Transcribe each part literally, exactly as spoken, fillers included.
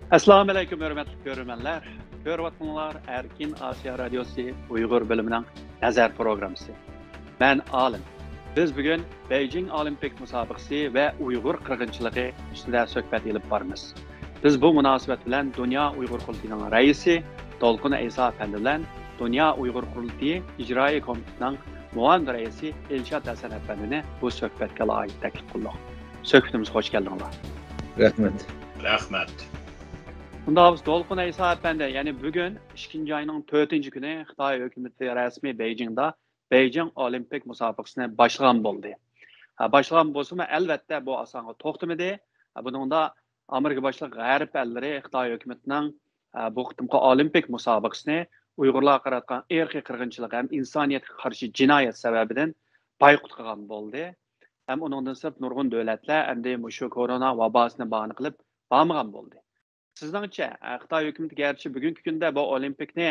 ئەسسالامۇ ئەلەيكۇم، ھۆرمەتلىك كۆرۈرمەنلەر. كۆرۈۋاتقىنىڭلار ئەركىن ئاسىيا رادىيوسى ئۇيغۇر بۆلۈمىنىڭ نەزەر پروگراممىسى. مەن ئالىم. بىز بۈگۈن بېيجىڭ ئولىمپىك مۇسابىقىسى ۋە ئۇيغۇر قىرغىنچىلىقى ئۈستىدە سۆھبەت ئېلىپ بارىمىز. بىز بۇ مۇناسىۋەت بىلەن دۇنيا ئۇيغۇر قۇرۇلتىيىنىڭ رەئىسى دولقۇن ئەيسا ئەپەندى بىلەن دۇنيا ئۇيغۇر قۇرۇلتىيى ئىجرائىي كومىتېتىنىڭ مۇئاۋىن رەئىسى ئىلشات ھەسەن ئەپەندىنى بۇ سۆھبەتكە ئالاھىدە تەكلىپ قىلدۇق. سۆھبىتىمىزگە خوش كەلدىڭلار. رەھمەت. رەھمەت. ئۇنداق بولسا، دولقۇن ئەيسا ئەپەندى، يەنى بۈگۈن ئىككىنچى ئاينىڭ تۆتىنچى كۈنى خىتاي ھۆكۈمىتى رەسمىي بېيجىڭدا بېيجىڭ ئولىمپىك مۇسابىقىسىنى باشلىغان بولدى. ھە، باشلىغان بولسىمۇ، ئەلۋەتتە، بۇ ئاسانغا توختىمىدى. ھە، بۇنىڭدا ئامېرىكا باشلىق غەرب ئەللىرى خىتاي ھۆكۈمىتىنىڭ، ھە، بۇ قېتىمقى ئولىمپىك مۇسابىقىسىنى ئۇيغۇرلارغا قاراتقان ئىرقىي قىرغىنچىلىق ھەم ئىنسانىيەتكە قارشى جىنايەت سەۋەبىدىن بايقۇت قىلغان بولدى. ھەم ئۇنىڭدىن سىرت نۇرغۇن دۆلەتلەر ئەمدى مۇشۇ كورونا ۋاباسىنى باھانە قىلىپ بارمىغان بولدى. سىزنىڭچە، ئە، خىتاي ھۆكۈمىتى گەرچە بۈگۈنكى كۈندە بۇ ئولىمپىكنى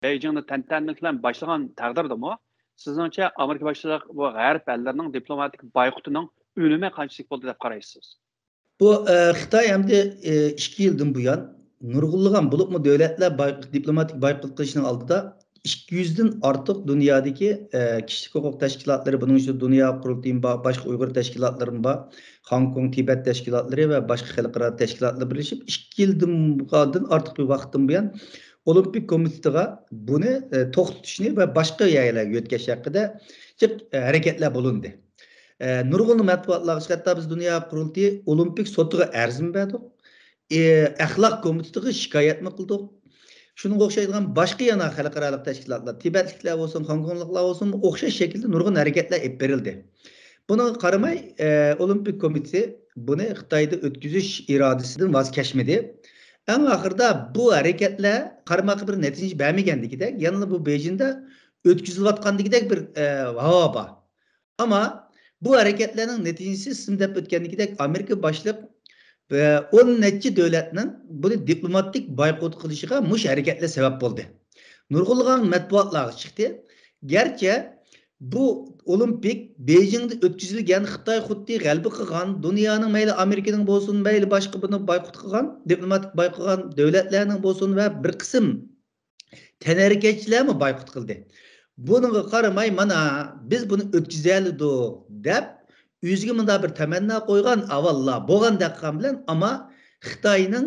بېيجىڭدا تەنتەنىلىك بىلەن باشلىغان تەقدىردىمۇ، سىزنىڭچە ئامېرىكا باشلىق بۇ غەرب ئەللىرىنىڭ دىپلوماتىك بايقۇتىنىڭ ئۈنۈمى قانچىلىك بولدى دەپ قارايسىز؟ بۇ، ئە، خىتاي ئەمدى، ئە، ئىككى يىلدىن بۇيان نۇرغۇنلىغان، بولۇپمۇ دۆلەتلەر باي-، دىپلوماتىك بايقۇت قىلىشنىڭ ئالدىدا ئىككى يۈزدىن ئارتۇق دۇنيادىكى، ئە، كىشىلىك ھوقۇق تەشكىلاتلىرى، بۇنىڭ ئىچىدە دۇنيا قۇرۇلتىيىمۇ بار، باشقا ئۇيغۇر تەشكىلاتلىرىمۇ بار، خوڭكوڭ تىبەت تەشكىلاتلىرى ۋە باشقا خەلقئارا تەشكىلاتلار بىرلىشىپ، ئىككى يىلدىن ئارتۇق بىر ۋاقىتتىن بۇيان ئولىمپىك كومىتېتىغا بۇنى، ئە، توختىتىشنى ۋە باشقا يەرلەرگە يۆتكەش ھەققىدە جىق، ئە، ھەرىكەتلەر بولۇندى. ئە، نۇرغۇن مەتبۇئاتلارغا، ھەتتا بىز دۇنيا قۇرۇلتىيى ئولىمپىك سوتىغا ئەرزمۇ بەردۇق. ئە، ئەخلاق كومىتېتىغا شىكايەتمۇ قىلدۇق. شۇنىڭغا ئوخشايدىغان باشقا يەنە خەلقئارالىق تەشكىلاتلار، تىبەتلىكلەر بولسۇن، خوڭكوڭلۇقلار بولسۇن، ئوخشاش شەكىلدە نۇرغۇن ھەرىكەتلەر ئېلىپ بېرىلدى. بۇنىڭغا قارىماي، ئە، ئولىمپىك كومىتېتى بۇنى خىتايدا ئۆتكۈزۈش ئىرادىسىدىن ۋاز كەچمىدى. ئەڭ ئاخىرىدا بۇ ھەرىكەتلەر قارىماققا بىر نەتىجە بەرمىگەندىكىدەك، يەنىلا بۇ بېيجىڭدا ئۆتكۈزۈلۈۋاتقاندىكىدەك بىر، ئە، ھاۋا بار. ئەمما بۇ ھەرىكەتلەرنىڭ نەتىجىسى سىزمۇ دەپ ئۆتكەندىكىدەك ئامېرىكا باشلىق ۋە ئون نەچچە دۆلەتنىڭ بۇنى دىپلوماتىك بايقۇت قىلىشىغا مۇشۇ ھەرىكەتلەر سەۋەب بولدى. نۇرغۇنلىغان مەتبۇئاتلارغا چىقتى. گەرچە بۇ ئولىمپىك بېيجىڭدا ئۆتكۈزۈلگەن، خىتاي خۇددى غەلىبە قىلغان، دۇنيانىڭ مەيلى ئامېرىكىنىڭ بولسۇن، مەيلى باشقا بۇنى بايقۇت قىلغان، دىپلوماتىك بايقۇت قىلغان دۆلەتلەرنىڭ بولسۇن ۋە بىر قىسىم تەنھەرىكەتچىلەرمۇ بايقۇت قىلدى. بۇنىڭغا قارىماي، مانا، بىز بۇنى ئۆتكۈزەلىدۇق دەپ، ئۆزىگە مۇنداق بىر تەمەننا قويغان، ئاۋۋاللا بولغاندەك قىلغان بىلەن، ئەمما خىتاينىڭ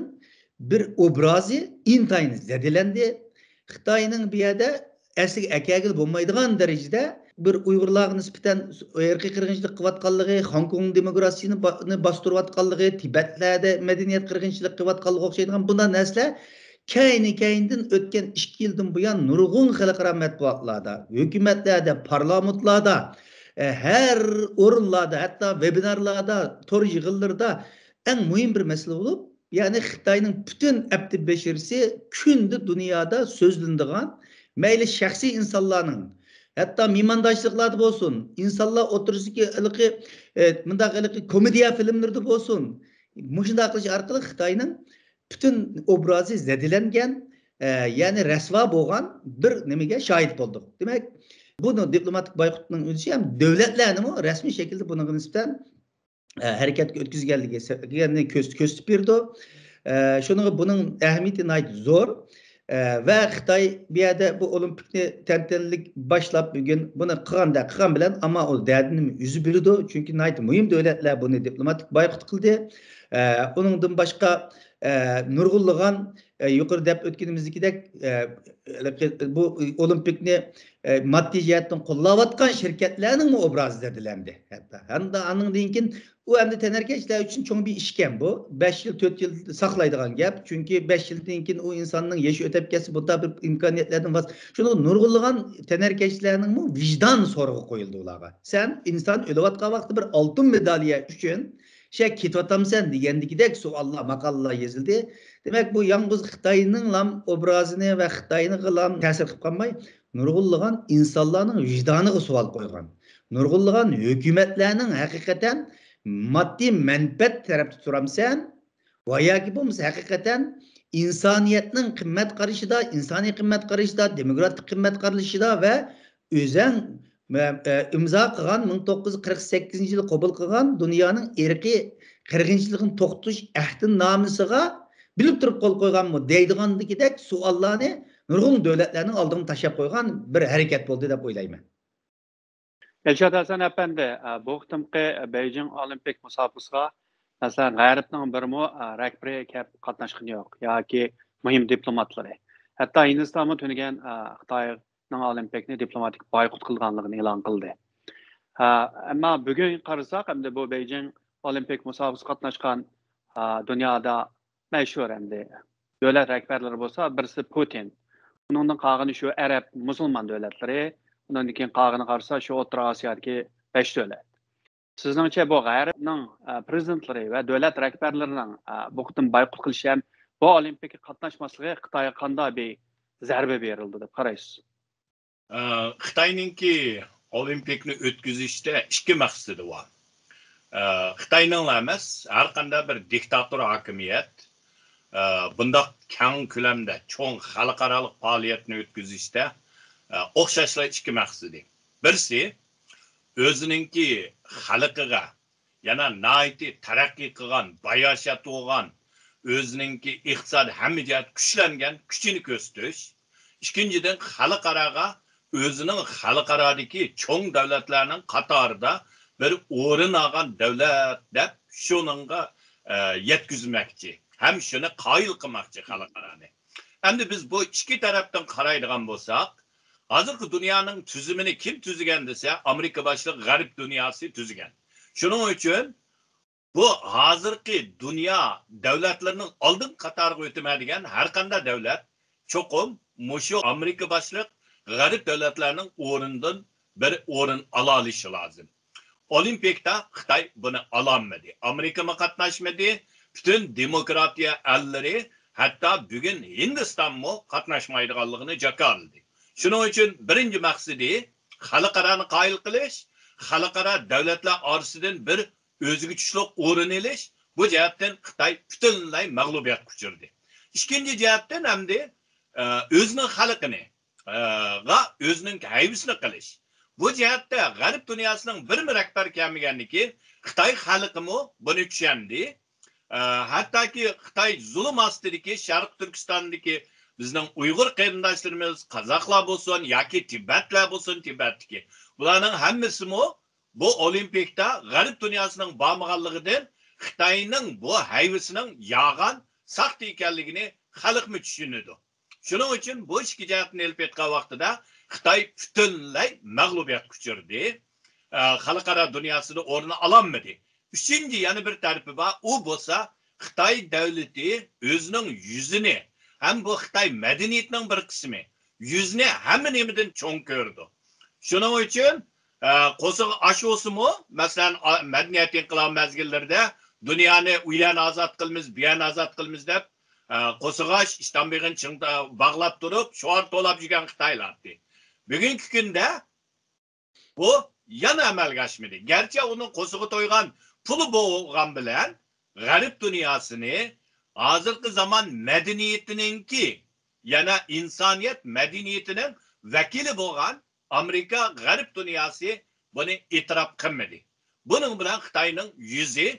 بىر ئوبرازى ئىنتايىن زەدىلەندى. خىتاينىڭ بۇ يەردە ئەسلىگە ئەكەلگىلى بولمايدىغان دەرىجىدە بىر ئۇيغۇرلارغا نىسبەتەن ئىرقىي قىرغىنچىلىق قىلىۋاتقانلىقى، خوڭكوڭ دېموكراتىيىسىنى با-، نى باستۇرۇۋاتقانلىقى، تىبەتلەردە مەدەنىيەت قىرغىنچىلىق قىلىۋاتقانلىقى ئوخشايدىغان بۇنداق نەرسىلەر كەينى-كەينىدىن ئۆتكەن ئىككى يىلدىن بۇيان نۇرغۇن خەلقئارا مەتبۇئاتلاردا، ھۆكۈمەتلەردە، پارلامېنتلاردا، ئە، ھەر ئورۇنلاردا، ھەتتا ۋېبىنارلاردا، تور يىغىنلىرىدا ئەڭ مۇھىم بىر مەسىلە بولۇپ، يەنى خىتاينىڭ پۈتۈن ئەپتى بەشىرىسى كۈندە دۇنيادا سۆزلىنىدىغان، مەيلى شەخسىي ئىنسانلارنىڭ، ھەتتا مېھمانداشلىقلاردا بولسۇن، ئىنسانلار ئوتتۇرىسىدىكى ھېلىقى، ئە، مۇنداق ھېلىقى كومېدىيە فىلىملىرىدا بولسۇن، مۇشۇنداق قىلىش ئارقىلىق خىتاينىڭ پۈتۈن ئوبرازى زەدىلەنگەن، ئە، يەنى رەسۋا بولغان بىر نېمىگە شاھىت بولدۇق. دېمەك، بۇ دىپلوماتىك بايقۇتنىڭ ئۆتۈشى ھەم دۆلەتلەرنىمۇ رەسمىي شەكىلدە بۇنىڭغا نىسبەتەن، ئە، ھەرىكەتكە ئۆتكۈزگەنلىكى سە-، دېگەننى كۆرس-، كۆرسىتىپ بېرىدۇ. ئە، شۇنىڭغا بۇنىڭ ئەھمىيىتى ناھايىتى زور. ئە، ۋە خىتاي بۇ يەردە بۇ ئولىمپىكنى تەنتەنىلىك باشلاپ، بۈگۈن بۇنى قىلغاندا قىلغان بىلەن، ئەمما ئۇ دەردىنى ئۈزۈپ بېرىدۇ. چۈنكى ناھايىتى مۇھىم دۆلەتلەر بۇنى دىپلوماتىك بايقۇت قىلدى. ئە، ئۇنىڭدىن باشقا، ئە، نۇرغۇنلىغان، ئە، يۇقىرى دەپ ئۆتكىنىمىزدىكىدەك، ئە، بۇ ئولىمپىكنى، ئە، ماددىي جەھەتتىن قوللاۋاتقان شىركەتلەرنىڭمۇ ئوبرازى زەدىلەندى. ھەتتا، ھەمدە ئانىڭدىن كېيىن ئۇ ئەمدى تەنھەرىكەتچىلەر ئۈچۈن چوڭ بىر ئىشكەن بۇ. بەش يىل، تۆت يىل ساقلايدىغان گەپ. چۈنكى بەش يىلدىن كېيىن ئۇ ئىنساننىڭ يېشى ئۆتەپ كەتسە، بۇنداق بىر ئىمكانىيەتلەردىن ۋاز-، شۇنىڭغا نۇرغۇنلىغان تەنھەرىكەتچىلەرنىڭمۇ ۋىجدان سورىقى قويۇلدى ئۇلارغا. سەن ئىنسان ئۆلۈۋاتقان ۋاقىتتا بىر ئالتۇن مېدالىيە ئۈچۈن شە كېتىۋاتامسەن دېگەندىكىدەك سوئاللار، ماقالىلەر يېزىلدى. دېمەك، بۇ يالغۇز خىتاينىڭلام ئوبرازىنى ۋە خىتاينىڭغىلام تەسىر قىلىپ قالماي، نۇرغۇنلىغان ئىنسانلارنىڭ ۋىجدانىغا سوئال قويغان، نۇرغۇنلىغان ھۆكۈمەتلەرنىڭ ھەقىقەتەن ماددىي مەنپەئەت تەرەپتە تۇرامسەن ۋە ياكى بولمىسا ھەقىقەتەن ئىنسانىيەتنىڭ قىممەت قارىشىدا، ئىنسانىي قىممەت قارىشىدا، دېموكراتىك قىممەت قارىشىدا ۋە ئۆزەڭ مە-، ئە، ئىمزا قىلغان، مىڭ توققۇز يۈز قىرىق سەككىزىنچى يىلى قوبۇل قىلغان دۇنيانىڭ ئىرقىي قىرغىنچىلىقىنى توختىتىش ئەھدىنامىسىغا بىلىپ تۇرۇپ قول قويغانمۇ دەيدىغاندىكىدەك سوئاللارنى نۇرغۇن دۆلەتلەرنىڭ ئالدىغا تاشلاپ قويغان بىر ھەرىكەت بولدى دەپ ئويلايمەن. ئىلشات ھەسەن ئەپەندى، ئە، بۇ قېتىمقى بېيجىڭ ئولىمپىك مۇسابىقىسىغا، مەسىلەن، غەربنىڭ بىرمۇ، ئە، رەھبىرى كەپ قاتناشقىنى يوق ياكى مۇھىم دىپلوماتلىرى. ھەتتا ھىندىستانمۇ تۈنۈگۈن، ئە، خىتاينىڭ ئولىمپىكنى دىپلوماتىك بايقۇت قىلغانلىقىنى ئېلان قىلدى. ئە، ئەمما بۈگۈن قارىساق، ئەمدى بۇ بېيجىڭ ئولىمپىك مۇسابىقىسىگە قاتناشقان، ئە، دۇنيادا مەشھۇر ئەمدى دۆلەت رەھبەرلىرى بولسا، بىرسى پۇتىن. ئۇنىڭدىن قالغىنى شۇ ئەرەب مۇسۇلمان دۆلەتلىرى. ئۇنىڭدىن كېيىن قالغىنى قارىسا، شۇ ئوتتۇرا ئاسىيادىكى بەش دۆلەت. سىزنىڭچە بۇ غەربنىڭ، ئە، پرېزىدېنتلىرى ۋە دۆلەت رەھبەرلىرىنىڭ، ئە، بۇ قېتىم بايقۇت قىلىشى ھەم بۇ ئولىمپىككە قاتناشماسلىقى خىتايغا قانداق بىر زەربە بېرىلدى دەپ قارايسىز؟ ئە، خىتاينىڭكى ئولىمپىكنى ئۆتكۈزۈشتە ئىككى مەقسىتى بار. ئە، خىتاينىڭلا ئەمەس، ھەر قانداق بىر دىكتاتور ھاكىمىيەت، ئە، بۇنداق كەڭ كۆلەمدە چوڭ خەلقئارالىق پائالىيەتنى ئۆتكۈزۈشتە، ئە، ئوخشاشلا ئىككى مەقسىتى. بىرسى، ئۆزىنىڭكى خەلقىگە، يەنە ناھايىتى تەرەققىي قىلغان، باياشات بولغان، ئۆزىنىڭكى ئىقتىسادىي ھەممە جەھەت كۈچلەنگەن كۈچىنى كۆرسىتىش. ئىككىنچىدىن، خەلقئاراغا ئۆزىنىڭ خەلقئارادىكى چوڭ دۆلەتلەرنىڭ قاتارىدا بىر ئورۇن ئالغان دۆلەت دەپ شۇنىڭغا، ئە، يەتكۈزمەكچى ھەم شۇنى قايىل قىلماقچى خەلقئارانى. ئەمدى بىز بۇ ئىككى تەرەپتىن قارايدىغان بولساق، ھازىرقى دۇنيانىڭ تۈزۈمىنى كىم تۈزگەن دېسە، ئامېرىكا باشلىق غەرب دۇنياسى تۈزگەن. شۇنىڭ ئۈچۈن بۇ ھازىرقى دۇنيا دۆلەتلىرىنىڭ ئالدىنقى قاتارىغا ئۆتىمەن دېگەن ھەر قانداق دۆلەت چوقۇم مۇشۇ ئامېرىكا باشلىق غەرب دۆلەتلەرنىڭ ئورنىدىن بىر ئورۇن ئالالىشى لازىم. ئولىمپىكتا خىتاي بۇنى ئالالمىدى. ئامېرىكىمۇ قاتناشمىدى. پۈتۈن دېموكراتىيە ئەللىرى، ھەتتا بۈگۈن ھىندىستانمۇ قاتناشمايدىغانلىقىنى جاكارلىدى. شۇنىڭ ئۈچۈن بىرىنچى مەقسىتى خەلقئارانى قايىل قىلىش، خەلقئارا دۆلەتلەر ئارىسىدىن بىر ئۆزىگە تۇشلۇق ئورۇن ئېلىش، بۇ جەھەتتىن خىتاي پۈتۈنلەي مەغلۇبىيەتكە ئۇچرىدى. ئىككىنچى جەھەتتىن ئەمدى، ئە، ئۆزىنىڭ خەلقىنى، ئە، غا ئۆزىنىڭ ھەيۋىسىنى قىلىش. بۇ جەھەتتە غەرب دۇنياسىنىڭ بىرمۇ رەھبەر كەلمىگەندىن كېيىن خىتاي خەلقىمۇ بۇنى چۈشەندى. ئە، ھەتتاكى خىتاي زۇلۇم ئاستىدىكى شەرقىي تۈركىستاندىكى بىزنىڭ ئۇيغۇر قېرىنداشلىرىمىز، قازاقلار بولسۇن ياكى تىبەتلەر بولسۇن، تىبەتتىكى، بۇلارنىڭ ھەممىسىمۇ بۇ ئولىمپىكتا غەرب دۇنياسىنىڭ بارمىغانلىقىدىن خىتاينىڭ بۇ ھەيۋىسىنىڭ يالغان، ساختا ئىكەنلىكىنى خەلقمۇ چۈشىنىدۇ. شۇنىڭ ئۈچۈن بۇ ئىككى جەھەتتىن ئېلىپ ئېيتقان ۋاقتىدا خىتاي پۈتۈنلەي مەغلۇبىيەتكە ئۇچرىدى. ئە، خەلقئارا دۇنياسىدا ئورنىنى ئالالمىدى. ئۈچىنچى يەنە بىر تەرىپى بار، ئۇ بولسا خىتاي دۆلىتى ئۆزىنىڭ يۈزىنى ھەم بۇ خىتاي مەدەنىيىتىنىڭ بىر قىسمى، يۈزنى ھەممە نېمىدىن چوڭ كۆرىدۇ. شۇنىڭ ئۈچۈن، ئە، قورسىقى ئاچ بولسىمۇ، مەسىلەن، ئا-، مەدەنىيەت ئىنقىلابى مەزگىللىرىدە دۇنيانى ئۇ يەرنى ئازاد قىلىمىز، بۇ يەرنى ئازاد قىلىمىز دەپ، ئە، قورسىقى ئاچ، ئىشتان بېغىنى چىڭ باغلاپ تۇرۇپ، شوئار توۋلاپ يۈرگەن خىتايلار ئىدى. بۈگۈنكى كۈندە بۇ يەنە ئەمەلگە ئاشمىدى. گەرچە ئۇنىڭ قورسىقى تويغان، پۇلى بولغان بىلەن غەرب دۇنياسىنى ھازىرقى زامان مەدەنىيىتىنىڭكى، يەنە ئىنسانىيەت مەدەنىيىتىنىڭ ۋەكىلى بولغان ئامېرىكا، غەرب دۇنياسى بۇنى ئېتىراپ قىلمىدى. بۇنىڭ بىلەن خىتاينىڭ يۈزى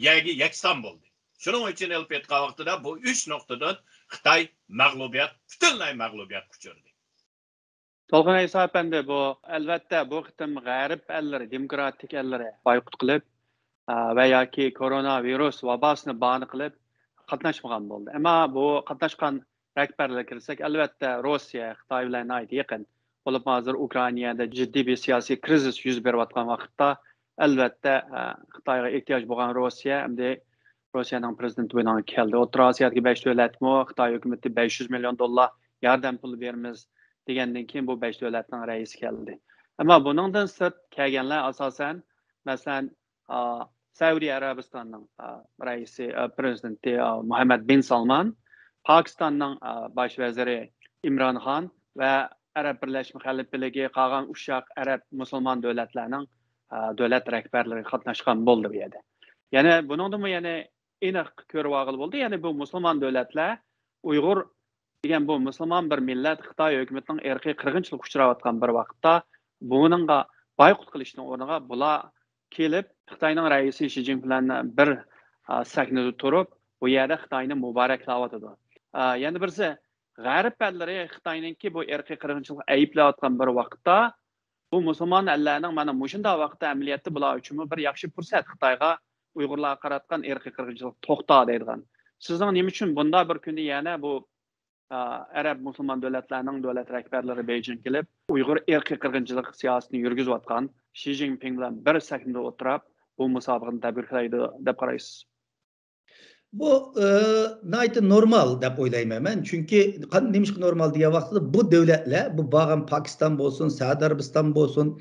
يەرگە يەكسان بولدى. شۇنىڭ ئۈچۈن ئېلىپ ئېيتقان ۋاقتىدا بۇ ئۈچ نۇقتىدىن خىتاي مەغلۇبىيەت، پۈتۈنلەي مەغلۇبىيەتكە ئۇچرىدى. تولغان ئەيسا ئەپەندى، بۇ ئەلۋەتتە بۇ قېتىم غەرب ئەللىرى، دېموكراتىك ئەللىرى بايقۇت قىلىپ، ئە، ۋە ياكى كورونا ۋىرۇس ۋاباسىنى باھانە قىلىپ قاتناشمىغان بولدى. ئەمما بۇ قاتناشقان رەھبەرلەرگە كىرسەك، ئەلۋەتتە روسىيە خىتاي بىلەن ناھايىتى يېقىن. بولۇپمۇ ھازىر ئۇكرائىنادا جىددىي بىر سىياسىي كرىزىس يۈز بېرىۋاتقان ۋاقىتتا، ئەلۋەتتە، ئە، خىتايغا ئېھتىياج بولغان روسىيە ئەمدى روسىيەنىڭ پرېزىدېنتى بۇ يەرگە كەلدى. ئوتتۇرا ئاسىيادىكى بەش دۆلەتمۇ خىتاي ھۆكۈمىتى بەش يۈز مىليون دوللار ياردەم پۇلى بېرىمىز دېگەندىن كېيىن بۇ بەش دۆلەتنىڭ رەئىسى كەلدى. ئەمما بۇنىڭدىن سىرت كەلگەنلەر ئاساسەن، مەسىلەن، ئا، سەئۇدى ئەرەبىستاننىڭ، ئا، رەئىسى، ئا، پرېزىدېنتى، ئا، مۇھەممەد بىن سالمان، پاكىستاننىڭ، ئا، باش ۋەزىرى ئىمران خان ۋە ئەرەب بىرلەشمە خەلىپىلىكى، قالغان ئۇششاق ئەرەب مۇسۇلمان دۆلەتلەرنىڭ، ئا، دۆلەت رەھبەرلىرى قاتناشقان بولدى بۇ يەردە. يەنە بۇنىڭدىمۇ يەنە ئېنىق كۆرۈۋالغىلى بولدى. يەنى بۇ مۇسۇلمان دۆلەتلەر ئۇيغۇر دېگەن بۇ مۇسۇلمان بىر مىللەت خىتاي ھۆكۈمىتىنىڭ ئىرقىي قىرغىنچىلىقىغا ئۇچراۋاتقان بىر ۋاقىتتا بۇنىڭغا بايقۇت قىلىشنىڭ ئورنىغا بۇلار كېلىپ خىتاينىڭ رەئىسى شى جىنپىڭ بىلەن بىر، ئا، سەھنىدە تۇرۇپ، بۇ يەردە خىتاينى مۇبارەكلەۋاتىدۇ. ئا، يەنە بىرسى، غەرب ئەللىرى خىتاينىڭكى بۇ ئىرقىي قىرغىنچىلىقنى ئەيىبلەۋاتقان بىر ۋاقىتتا، بۇ مۇسۇلمان ئەللەرنىڭ مانا مۇشۇنداق ۋاقىتتا ئەمەلىيەتتە بۇلار ئۈچۈنمۇ بىر ياخشى پۇرسەت، خىتايغا ئۇيغۇرلارغا قاراتقان ئىرقىي قىرغىنچىلىق توختا دەيدىغان. سىزنىڭ نېمە ئۈچۈن بۇنداق بىر كۈندە يەنە بۇ، ئا، ئەرەب مۇسۇلمان دۆلەتلەرنىڭ دۆلەت رەھبەرلىرى بېيجىڭغا كېلىپ، ئۇيغۇر ئىرقىي قىرغىنچىلىق سىياسىتىنى يۈرگۈزۈۋاتقان شى جىنپىڭ بىلەن بىر سەھنىدە ئولتۇرۇپ، بۇ مۇسابىقىنى تەبرىكلەيدۇ دەپ قارايسىز؟ بۇ، ئى، ناھايىتى نورمال دەپ ئويلايمەن مەن. چۈنكى قان-، نېمىشقا نورمال دېگەن ۋاقىتتا بۇ دۆلەتلەر، بۇ بارغان پاكىستان بولسۇن، سەئۇدى ئەرەبىستان بولسۇن،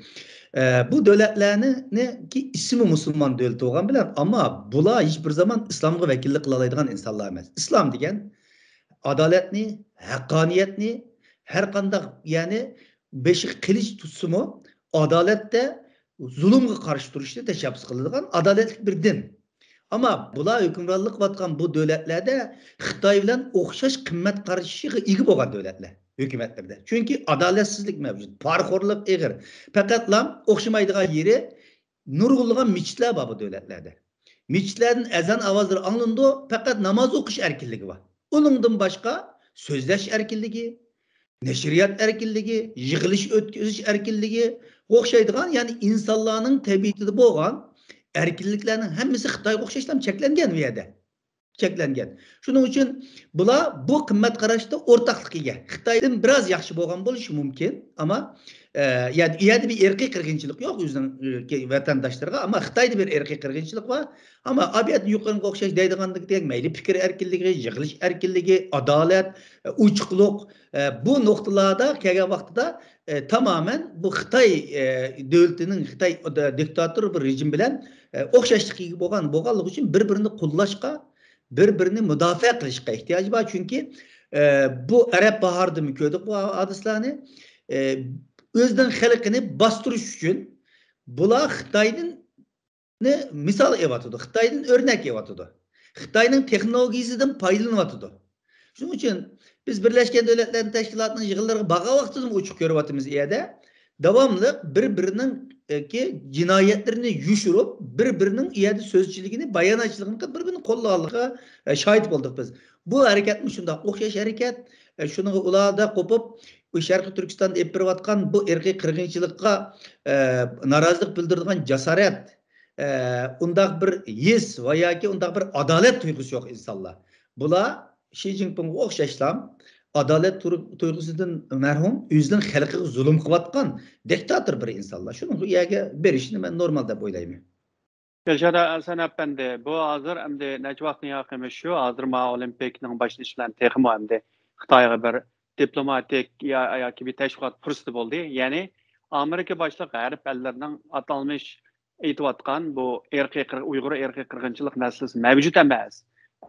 ئى، بۇ دۆلەتلەرنىڭكى ئىسمى مۇسۇلمان دۆلىتى بولغان بىلەن، ئەمما بۇلار ھېچ بىر زامان ئىسلامغا ۋەكىللىك قىلالايدىغان ئىنسانلار ئەمەس. ئىسلام دېگەن ئادالەتنى، ھەققانىيەتنى، ھەر قانداق، يەنى بېشىغا قىلىچ تۇتسىمۇ، ئادالەتتە زۇلۇمغا قارشى تۇرۇشنى تەشەببۇس قىلىدىغان ئادالەتلىك بىر دىن. ئەمما بۇلار ھۆكۈمرانلىق قىلىۋاتقان بۇ دۆلەتلەردە خىتاي بىلەن ئوخشاش قىممەت قارىشىغا ئىگە بولغان دۆلەتلەر ھۆكۈمەتلىرىدە. چۈنكى ئادالەتسىزلىك مەۋجۇت، پارىخورلۇق ئېغىر. پەقەتلا ئوخشىمايدىغان يېرى نۇرغۇنلىغان مىچىتلەر بار بۇ دۆلەتلەردە. مىچىتلەردىن ئەزان ئاۋازلىرى ئاڭلىنىدۇ، پەقەت ناماز ئوقۇش ئەركىنلىكى بار. ئۇنىڭدىن باشقا سۆزلەش ئەركىنلىكى، نەشرىيات ئەركىنلىكى، يىغىلىش ئۆتكۈزۈش ئەركىنلىكى ئوخشايدىغان، يەنى ئىنسانلارنىڭ تەبىئىتىدە بولغان ئەركىنلىكلەرنىڭ ھەممىسى خىتايغا ئوخشاشلا چەكلەنگەن بۇ يەردە. چەكلەنگەن. شۇنىڭ ئۈچۈن بۇلار بۇ قىممەت قاراشتا ئورتاقلىققا ئىگە. خىتايدىن بىراز ياخشى بولغان بولۇشى مۇمكىن، ئەمما، ئە، يەنى ئۇ يەردە بىر ئىرقىي قىرغىنچىلىق يوق، ئۆزىنىڭ، ئە، ۋەتەنداشلىرىغا، ئەمما خىتايدا بىر ئىرقىي قىرغىنچىلىق بار. ئەمما ئابىيەت يۇقىرىقىغا ئوخشاش دەيدىغاندەك مەيلى پىكىر ئەركىنلىكى، يىغىلىش ئەركىنلىكى، ئادالەت، ئە، ئوچۇقلۇق، ئە، بۇ نۇقتىلاردا كەلگەن ۋاقتىدا، ئە، تامامەن بۇ خىتاي، ئە، دۆلىتىنىڭ، خىتاي دىكتاتور بىر رېجىم بىلەن، ئە، ئوخشاشلىققا ئىگە بولغان، بولغانلىقى ئۈچۈن بىر-بىرىنى قوللاشقا، بىر-بىرىنى مۇداپىئە قىلىشقا ئېھتىياجى بار. چۈنكى، ئە، بۇ ئەرەب باھارىدىمۇ كۆردۇق بۇ ھادىسىلەرنى. ئە، ئۆزىنىڭ خەلقىنى باستۇرۇش ئۈچۈن بۇلار خىتايدىن مىسال ئېلىۋاتىدۇ، خىتايدىن ئۆرنەك ئېلىۋاتىدۇ، خىتاينىڭ تېخنولوگىيىسىدىن پايدىلىنىۋاتىدۇ. شۇنىڭ ئۈچۈن بىز بىرلەشكەن دۆلەتلەر تەشكىلاتىنىڭ يىغىنلىرىغا بارغان ۋاقتىدىمۇ ئوچۇق كۆرۈۋاتىمىز ئۇ يەردە. داۋاملىق بىر-بىرىنىڭ، ئە، كى، جىنايەتلىرىنى يوشۇرۇپ، بىر-بىرىنىڭ ئۇ يەردە سۆزچىلىكىنى، باياناتچىلىقىنى قىلىپ، بىر-بىرىنى قوللىغانلىقىغا، ئە، شاھىت بولدۇق بىز. بۇ ھەرىكەتمۇ شۇنداق ئوخشاش ھەرىكەت. ئە، شۇنىڭغا ئۇلاردا قوپۇپ، بۇ شەرقىي تۈركىستاندا ئېلىپ بېرىۋاتقان بۇ ئىرقىي قىرغىنچىلىققا، ئە، نارازىلىق بىلدۈرىدىغان جاسارەت، ئە، ئۇنداق بىر ھېس ۋە ياكى ئۇنداق بىر ئادالەت تۇيغۇسى يوق ئىنسانلار. بۇلار شى جىنپىڭغا ئوخشاشلا ئادالەت تۇر-، تۇيغۇسىدىن مەھرۇم، ئۆزىنىڭ خەلقىگە زۇلۇم قىلىۋاتقان دىكتاتور بىر ئىنسانلار. شۇنىڭغا ئۇ يەرگە بېرىشىنى مەن نورمال دەپ ئويلايمەن. دىلشات ھەسەن ئەپەندى، بۇ ھازىر ئەمدى نەچچە ۋاقىتتىن ياقىن شۇ، ھازىر ما ئولىمپىكنىڭ باشلىنىشى بىلەن تېخىمۇ ئەمدى خىتايغا بىر دىپلوماتىك يا-، ياكى بىر تەشۋىقات پۇرسىتى بولدى. يەنى ئامېرىكا باشلىق غەرب ئەللىرىنىڭ ئاتالمىش ئېيتىۋاتقان بۇ ئىرقىي قىر-، ئۇيغۇر ئىرقىي قىرغىنچىلىق مەسىلىسى مەۋجۇت ئەمەس.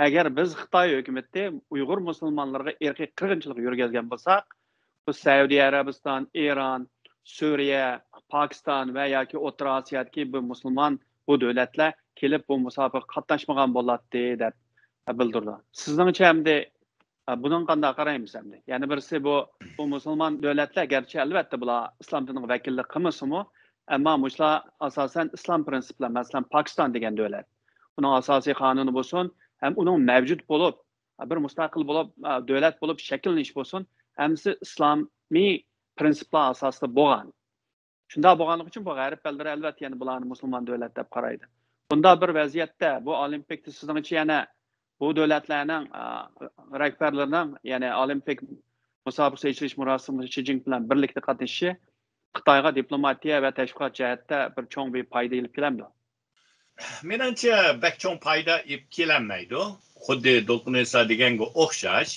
ئەگەر بىز خىتاي ھۆكۈمىتى ئۇيغۇر مۇسۇلمانلىرىغا ئىرقىي قىرغىنچىلىق يۈرگۈزگەن بولساق، بۇ سەئۇدى ئەرەبىستان، ئىران، سۈرىيە، پاكىستان ۋە ياكى ئوتتۇرا ئاسىيادىكى بۇ مۇسۇلمان بۇ دۆلەتلەر كېلىپ بۇ مۇسابىقىگە قاتناشمىغان بولاتتى دەپ بىلدۈردى. سىزنىڭچە ئەمدى، ئە، بۇنىڭغا قانداق قارايمىز ئەمدى؟ يەنە بىرسى بۇ، بۇ مۇسۇلمان دۆلەتلەر گەرچە ئەلۋەتتە بۇلار ئىسلام دىنىغا ۋەكىللىك قىلمىسىمۇ، ئەمما مۇشۇلار ئاساسەن ئىسلام پىرىنسىپلار، مەسىلەن، پاكىستان دېگەن دۆلەت. ئۇنىڭ ئاساسىي قانۇنى بولسۇن، ھەم ئۇنىڭ مەۋجۇت بولۇپ، بىر مۇستەقىل بولۇپ، دۆلەت بولۇپ شەكىللىنىش بولسۇن، ھەممىسى ئىسلامىي پىرىنسىپلار ئاساسىدا بولغان. شۇنداق بولغانلىقى ئۈچۈن بۇ غەرب ئەللىرى ئەلۋەتتە يەنە بۇلارنى مۇسۇلمان دۆلەت دەپ قارايدۇ. بۇنداق بىر ۋەزىيەتتە بۇ ئولىمپىكتا سىزنىڭچە يەنە بۇ دۆلەتلەرنىڭ، ئا، رەھبەرلىرىنىڭ، يەنى ئولىمپىك مۇسابىقىسى ئېچىلىش مۇراسىمىغا شى جىنپىڭ بىلەن بىرلىكتە قاتنىشىشى خىتايغا دىپلوماتىيە ۋە تەشۋىقات جەھەتتە بىر چوڭ بىر پايدا ئېلىپ كېلەمدۇ؟ مېنىڭچە، بەك چوڭ پايدا ئېلىپ كېلەلمەيدۇ. خۇددى دولقۇن ئەيسا دېگەنگە ئوخشاش،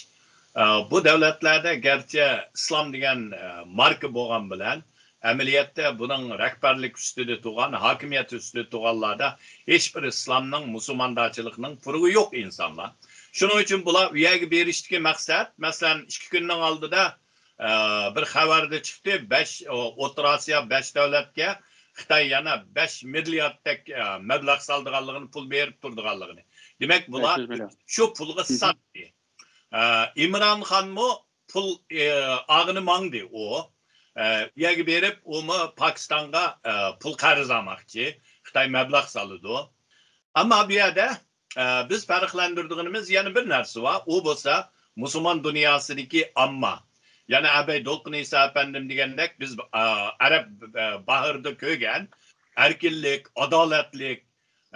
ئە، بۇ دۆلەتلەردە گەرچە ئىسلام دېگەن، ئە، ماركا بولغان بىلەن، ئەمەلىيەتتە بۇنىڭ رەھبەرلىك ئۈستىدە تۇرغان، ھاكىمىيەت ئۈستىدە تۇرغانلاردا ھېچبىر ئىسلامنىڭ، مۇسۇلماندارچىلىقنىڭ پۇرىقى يوق ئىنسانلار. شۇنىڭ ئۈچۈن بۇلار ئۇ يەرگە بېرىشتىكى مەقسەت، مەسىلەن، ئىككى كۈننىڭ ئالدىدا، ئە، بىر خەۋەردە چىقتى، بەش، ئوتتۇرا ئاسىيا بەش دۆلەتكە خىتاي يەنە بەش مىلياردتەك، ئە، مەبلەغ سالىدىغانلىقىنى، پۇل بېرىپ تۇرىدىغانلىقىنى. دېمەك، بۇلار بەش يۈز مىليون. شۇ پۇلغا ساتتى. ئە، ئىمران خانمۇ پۇل، ئە، ئالغىلى ماڭدى ئۇ. ئە، ئۇ يەرگە بېرىپ، ئۇمۇ پاكىستانغا، ئە، پۇل قەرز ئالماقچى. خىتاي مەبلەغ سالىدۇ. ئەمما بۇ يەردە ئە، بىز پەرقلەندۈرىدىغىنىمىز يەنە بىر نەرسە بار. ئۇ بولسا مۇسۇلمان دۇنياسىدىكى ئامما. يەنە ئەبەي دولقۇن ئەيسا ئەپەندىم دېگەندەك، بىز، ئە، ئەرەب، ئە، باھرىدا كۆرگەن ئەركىنلىك، ئادالەتلىك،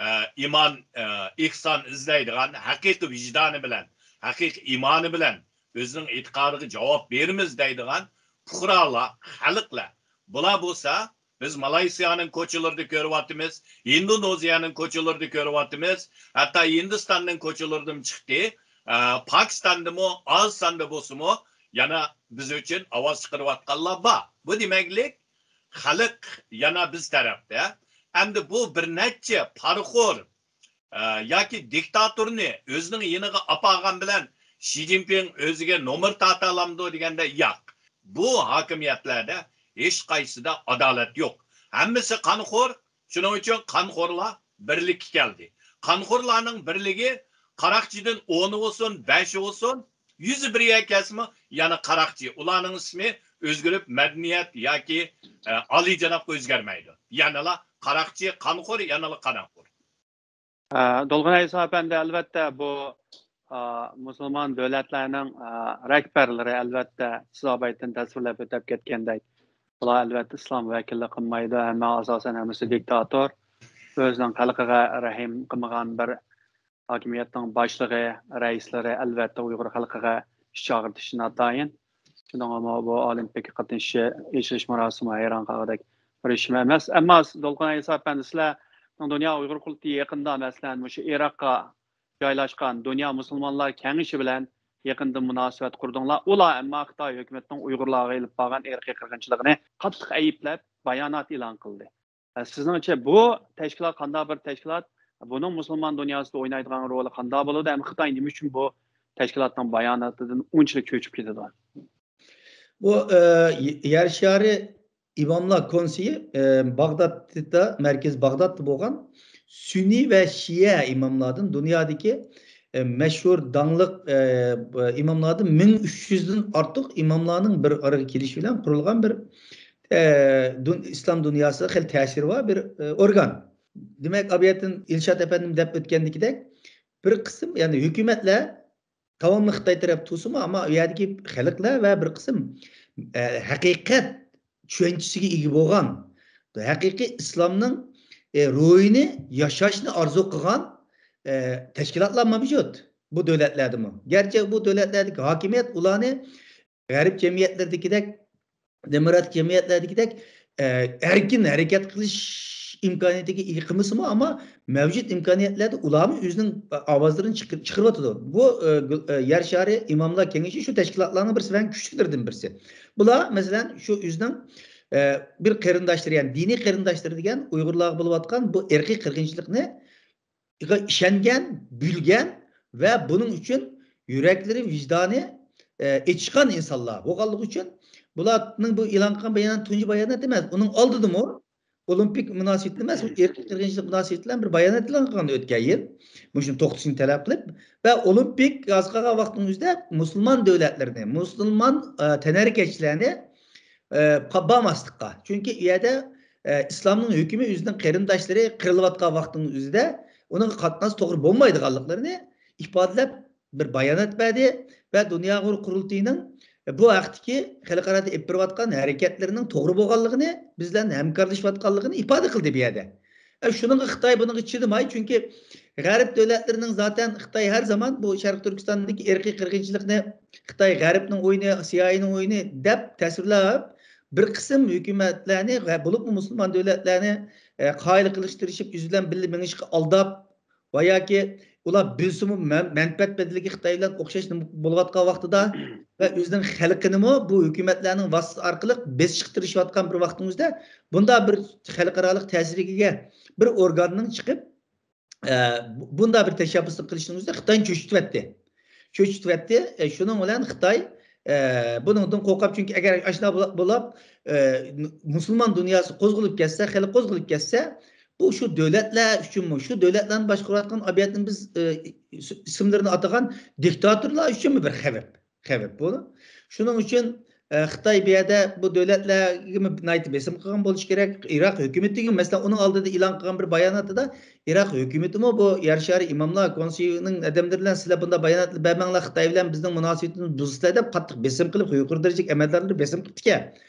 ئە، ئىمان، ئە، ئېھسان ئىزدەيدىغان، ھەقىقىي ۋىجدانى بىلەن، ھەقىقىي ئىمانى بىلەن، ئۆزىنىڭ ئېتىقادىغا جاۋاب بېرىمىز دەيدىغان پۇقرالار، خەلقلەر. بۇلار بولسا، بىز مالايسىيانىڭ كوچىلىرىدا كۆرۈۋاتىمىز، ھىندونېزىيانىڭ كوچىلىرىدا كۆرۈۋاتىمىز، ھەتتا ھىندىستاننىڭ كوچىلىرىدىمۇ چىقتى. ئە، پاكىستاندىمۇ ئاز ساندا بولسىمۇ، يەنە بىز ئۈچۈن ئاۋاز چىقىرىۋاتقانلار بار. بۇ دېمەكلىك، خەلق يەنە بىز تەرەپتە. ئەمدى بۇ بىر نەچچە پارىخور، ئە، ياكى دىكتاتورنى ئۆزىنىڭ يېنىغا ئاپارغان بىلەن شى جىنپىڭ ئۆزىگە نومۇر تارتالامدۇ دېگەندە، ياق. بۇ ھاكىمىيەتلەردە ھېچقايسىدا ئادالەت يوق. ھەممىسى قانخور، شۇنىڭ ئۈچۈن قانخورلار بىرلىككە كەلدى. قانخورلارنىڭ بىرلىكى قاراقچىدىن ئونى بولسۇن، بەشى بولسۇن، يۈزى بىر يەرگە كەلسىمۇ، يەنە قاراقچى. ئۇلارنىڭ ئىسمى ئۆزگىرىپ، مەدەنىيەت ياكى، ئە، ئالىيجانابقا ئۆزگەرمەيدۇ. يەنىلا قاراقچى، قانخور، يەنىلا قاراقور. ئە، دولقۇن ئەيسا ئەپەندى، ئەلۋەتتە، بۇ، ئە، مۇسۇلمان دۆلەتلەرنىڭ، ئە، رەھبەرلىرى، ئەلۋەتتە، سىز ئاۋۋالدىن تەسۋىرلەپ ئۆتۈپ كەتكەندەك، بۇلار، ئەلۋەتتە، ئىسلام ۋەكىللىك قىلمايدۇ. ھەممە، ئاساسەن، ھەممىسى دىكتاتور. ئۆزىنىڭ خەلقىگە رەھىم قىلمىغان بىر ھاكىمىيەتنىڭ باشلىقى، رەئىسلىرى، ئەلۋەتتە، ئۇيغۇر خەلقىگە ئىچ ئاغرىتىشى ناتايىن. شۇنىڭغىمۇ بۇ ئولىمپىككا قاتنىشىشى، ئېچىلىش مۇراسىمى ھەيران قالغۇدەك بىر ئىشمۇ ئەمەس. ئەمما دولقۇن ئەيسا ئەپەندى، سىلەرنىڭ دۇنيا ئۇيغۇر قۇرۇلتىيى يېقىندا، مەسىلەن، مۇشۇ ئىراققا جايلاشقان دۇنيا مۇسۇلمانلار كېڭىشى بىلەن يېقىندىن مۇناسىۋەت قۇردۇڭلار. ئۇلار ئەمما خىتاي ھۆكۈمىتىنىڭ ئۇيغۇرلارغا ئېلىپ بارغان ئىرقىي قىرغىنچىلىقىنى قاتتىق ئەيىبلەپ، بايانات ئېلان قىلدى. ئە، سىزنىڭچە بۇ تەشكىلات قانداق بىر تەشكىلات؟ بۇنىڭ مۇسۇلمان دۇنياسىدا ئوينايدىغان رولى قانداق بولىدۇ؟ ھەم خىتاي نېمە ئۈچۈن بۇ تەشكىلاتنىڭ باياناتىدىن ئۇنچىلىك چۆچۈپ كېتىدۇ؟ بۇ، ئە، يەر شارى ئىماملار كونسېيى، ئە، باغدادتا، مەركىزى باغدادتا بولغان سۈننىي ۋە شىئە ئىماملاردىن، دۇنيادىكى، ئە، مەشھۇر، داڭلىق، ئە، ئىماملاردىن مىڭ ئۈچ يۈزدىن ئارتۇق ئىماملارنىڭ بىر ئارىغا كېلىشى بىلەن قۇرۇلغان بىر، ئە، دۇن-، ئىسلام دۇنياسىدا خېلى تەسىرى بار بىر، ئە، ئورگان. دېمەك، ئابىيەتتىن ئىلشات ئەپەندىم دەپ ئۆتكەندىكىدەك، بىر قىسىم، يەنى ھۆكۈمەتلەر داۋاملىق خىتاي تەرەپ تۇرسىمۇ، ئەمما ئۇ يەردىكى خەلقلەر ۋە بىر قىسىم، ئە، ھەقىقەت چۈشەنچىسىگە ئىگە بولغان، ھەقىقىي ئىسلامنىڭ، ئە، روھىنى ياشاشنى ئارزۇ قىلغان، ئە، تەشكىلاتلار مەۋجۇت بۇ دۆلەتلەردىمۇ. گەرچە بۇ دۆلەتلەردىكى ھاكىمىيەت ئۇلارنى غەرب جەمئىيەتلىرىدىكىدەك، دېموكراتىك جەمئىيەتلەردىكىدەك، ئە، ئەركىن ھەرىكەت قىلىش ئىمكانىيىتىگە ئىگە قىلمىسىمۇ، ئەمما مەۋجۇت ئىمكانىيەتلەردە ئۇلارمۇ ئۆزىنىڭ ئاۋازلىرىنى چىقىر-، چىقىرىۋاتىدۇ. بۇ، ئە، گۈل-، ئە، يەر شارى ئىماملار كېڭىشى شۇ تەشكىلاتلارنىڭ بىرسى ۋە كۈچلۈكلىرىدىن بىرسى. بۇلار، مەسىلەن، شۇ ئۆزىنىڭ، ئە، بىر قېرىنداشلىرى، يەنى دىنىي قېرىنداشلىرى دېگەن ئۇيغۇرلارغا بولۇۋاتقان بۇ ئىرقىي قىرغىنچىلىقنى ئىشەنگەن، بىلگەن ۋە بۇنىڭ ئۈچۈن يۈرەكلىرى، ۋىجدانى، ئە، ئېچىشقان ئىنسانلار بولغانلىقى ئۈچۈن بۇلارنىڭ بۇ ئېلان قىلغان بايانات تۇنجى بايانات ئەمەس. ئۇنىڭ ئالدىدىمۇ ئولىمپىك مۇناسىۋىتى ئەمەس، بۇ ئىرقىي قىرغىنچىلىق مۇناسىۋىتى بىلەن بىر بايانات ئېلان قىلغان ئۆتكەن يىل. مۇشۇنى توختىتىشنى تەلەپ قىلىپ ۋە ئولىمپىك ئاز قالغان ۋاقىتنىڭ ئۆزىدە مۇسۇلمان دۆلەتلىرىنى، مۇسۇلمان، ئە، تەنھەرىكەتچىلەرنى ئە، پا-، بارماسلىققا. چۈنكى ئۇ يەردە، ئە، ئىسلامنىڭ ھۆكمى ئۆزىنىڭ قېرىنداشلىرى قىرىلىۋاتقان ۋاقىتنىڭ ئۆزىدە ئۇنىڭغا قاتناش توغرا بولمايدىغانلىقلىرىنى ئىپادىلەپ بىر بايانات بەردى ۋە دۇنيا ئۇيغۇر قۇرۇلتىيىنىڭ بۇ ھەقتىكى خەلقئارادا ئېلىپ بېرىۋاتقان ھەرىكەتلىرىنىڭ توغرا بولغانلىقىنى، بىز بىلەن ھەمكارلىشىۋاتقانلىقىنى ئىپادە قىلدى بۇ يەردە. ئە، شۇنىڭغا خىتاي بۇنىڭغا چىدىماي، چۈنكى غەرب دۆلەتلىرىنىڭ زاتەن خىتاي ھەر زامان بۇ شەرقىي تۈركىستاندىكى ئىرقىي قىرغىنچىلىقنى خىتاي غەربنىڭ ئويۇنى، سىئايئېنىڭ ئويۇنى دەپ تەسۋىرلەپ، بىر قىسىم ھۆكۈمەتلەرنى ۋە بولۇپمۇ مۇسۇلمان دۆلەتلەرنى، ئە، قايىل قىلىشقا تىرىشىپ، ئۆزى بىلەن بىللە مېڭىشقا ئالداپ ۋە ياكى ئۇلار بىلسىمۇ مەن-، مەنپەئەت بەدىلىگە خىتاي بىلەن ئوخشاش نېمە بولۇۋاتقان ۋاقتىدا ۋە ئۆزىنىڭ خەلقىنىمۇ بۇ ھۆكۈمەتلەرنىڭ ۋاسىتىسى ئارقىلىق بېسىشقا تىرىشىۋاتقان بىر ۋاقتىڭىزدا بۇنداق بىر خەلقئارالىق تەسىرگە ئىگە بىر ئورگاننىڭ چىقىپ، ئە، بۇ-، بۇنداق بىر تەشەببۇسنى قىلىشنىڭ ئۆزى خىتاينى چۆچۈتۈۋەتتى. چۆچۈتۈۋەتتى. ئە، شۇنىڭ بىلەن خىتاي، ئە، بۇنىڭدىن قورقۇپ، چۈنكى ئەگەر ئاشۇنداق بولا-، بولاپ، ئە، مۇسۇلمان دۇنياسى قوزغىلىپ كەتسە، خېلى قوزغىلىپ كەتسە، بۇ شۇ دۆلەتلەر ئۈچۈنمۇ، شۇ دۆلەتلەرنى باشقۇرۇۋاتقان ئابىيەتنى بىز، ئە، ئىسىملىرىنى ئاتىغان دىكتاتورلار ئۈچۈنمۇ بىر خەۋپ. خەۋپ بۇ. شۇنىڭ ئۈچۈن، ئە، خىتاي بۇ يەردە بۇ دۆلەتلەرگىمۇ ناھايىتى بېسىم قىلغان بولۇشى كېرەك. ئىراق ھۆكۈمىتىگە، مەسىلەن، ئۇنىڭ ئالدىدا ئېلان قىلغان بىر باياناتىدا ئىراق ھۆكۈمىتىمۇ بۇ يەر شارى ئىماملار كونسېيىنىڭ ئادەملىرى بىلەن، سىلەر بۇنداق باياناتلار بەرمەڭلار، خىتاي بىلەن بىزنىڭ مۇناسىۋىتىمىزنى بۇزىسىلەر دەپ قاتتىق بېسىم قىلىپ، يۇقىرى دەرىجىلىك ئەمەلدارلىرى بېسىم قىپتىكەن.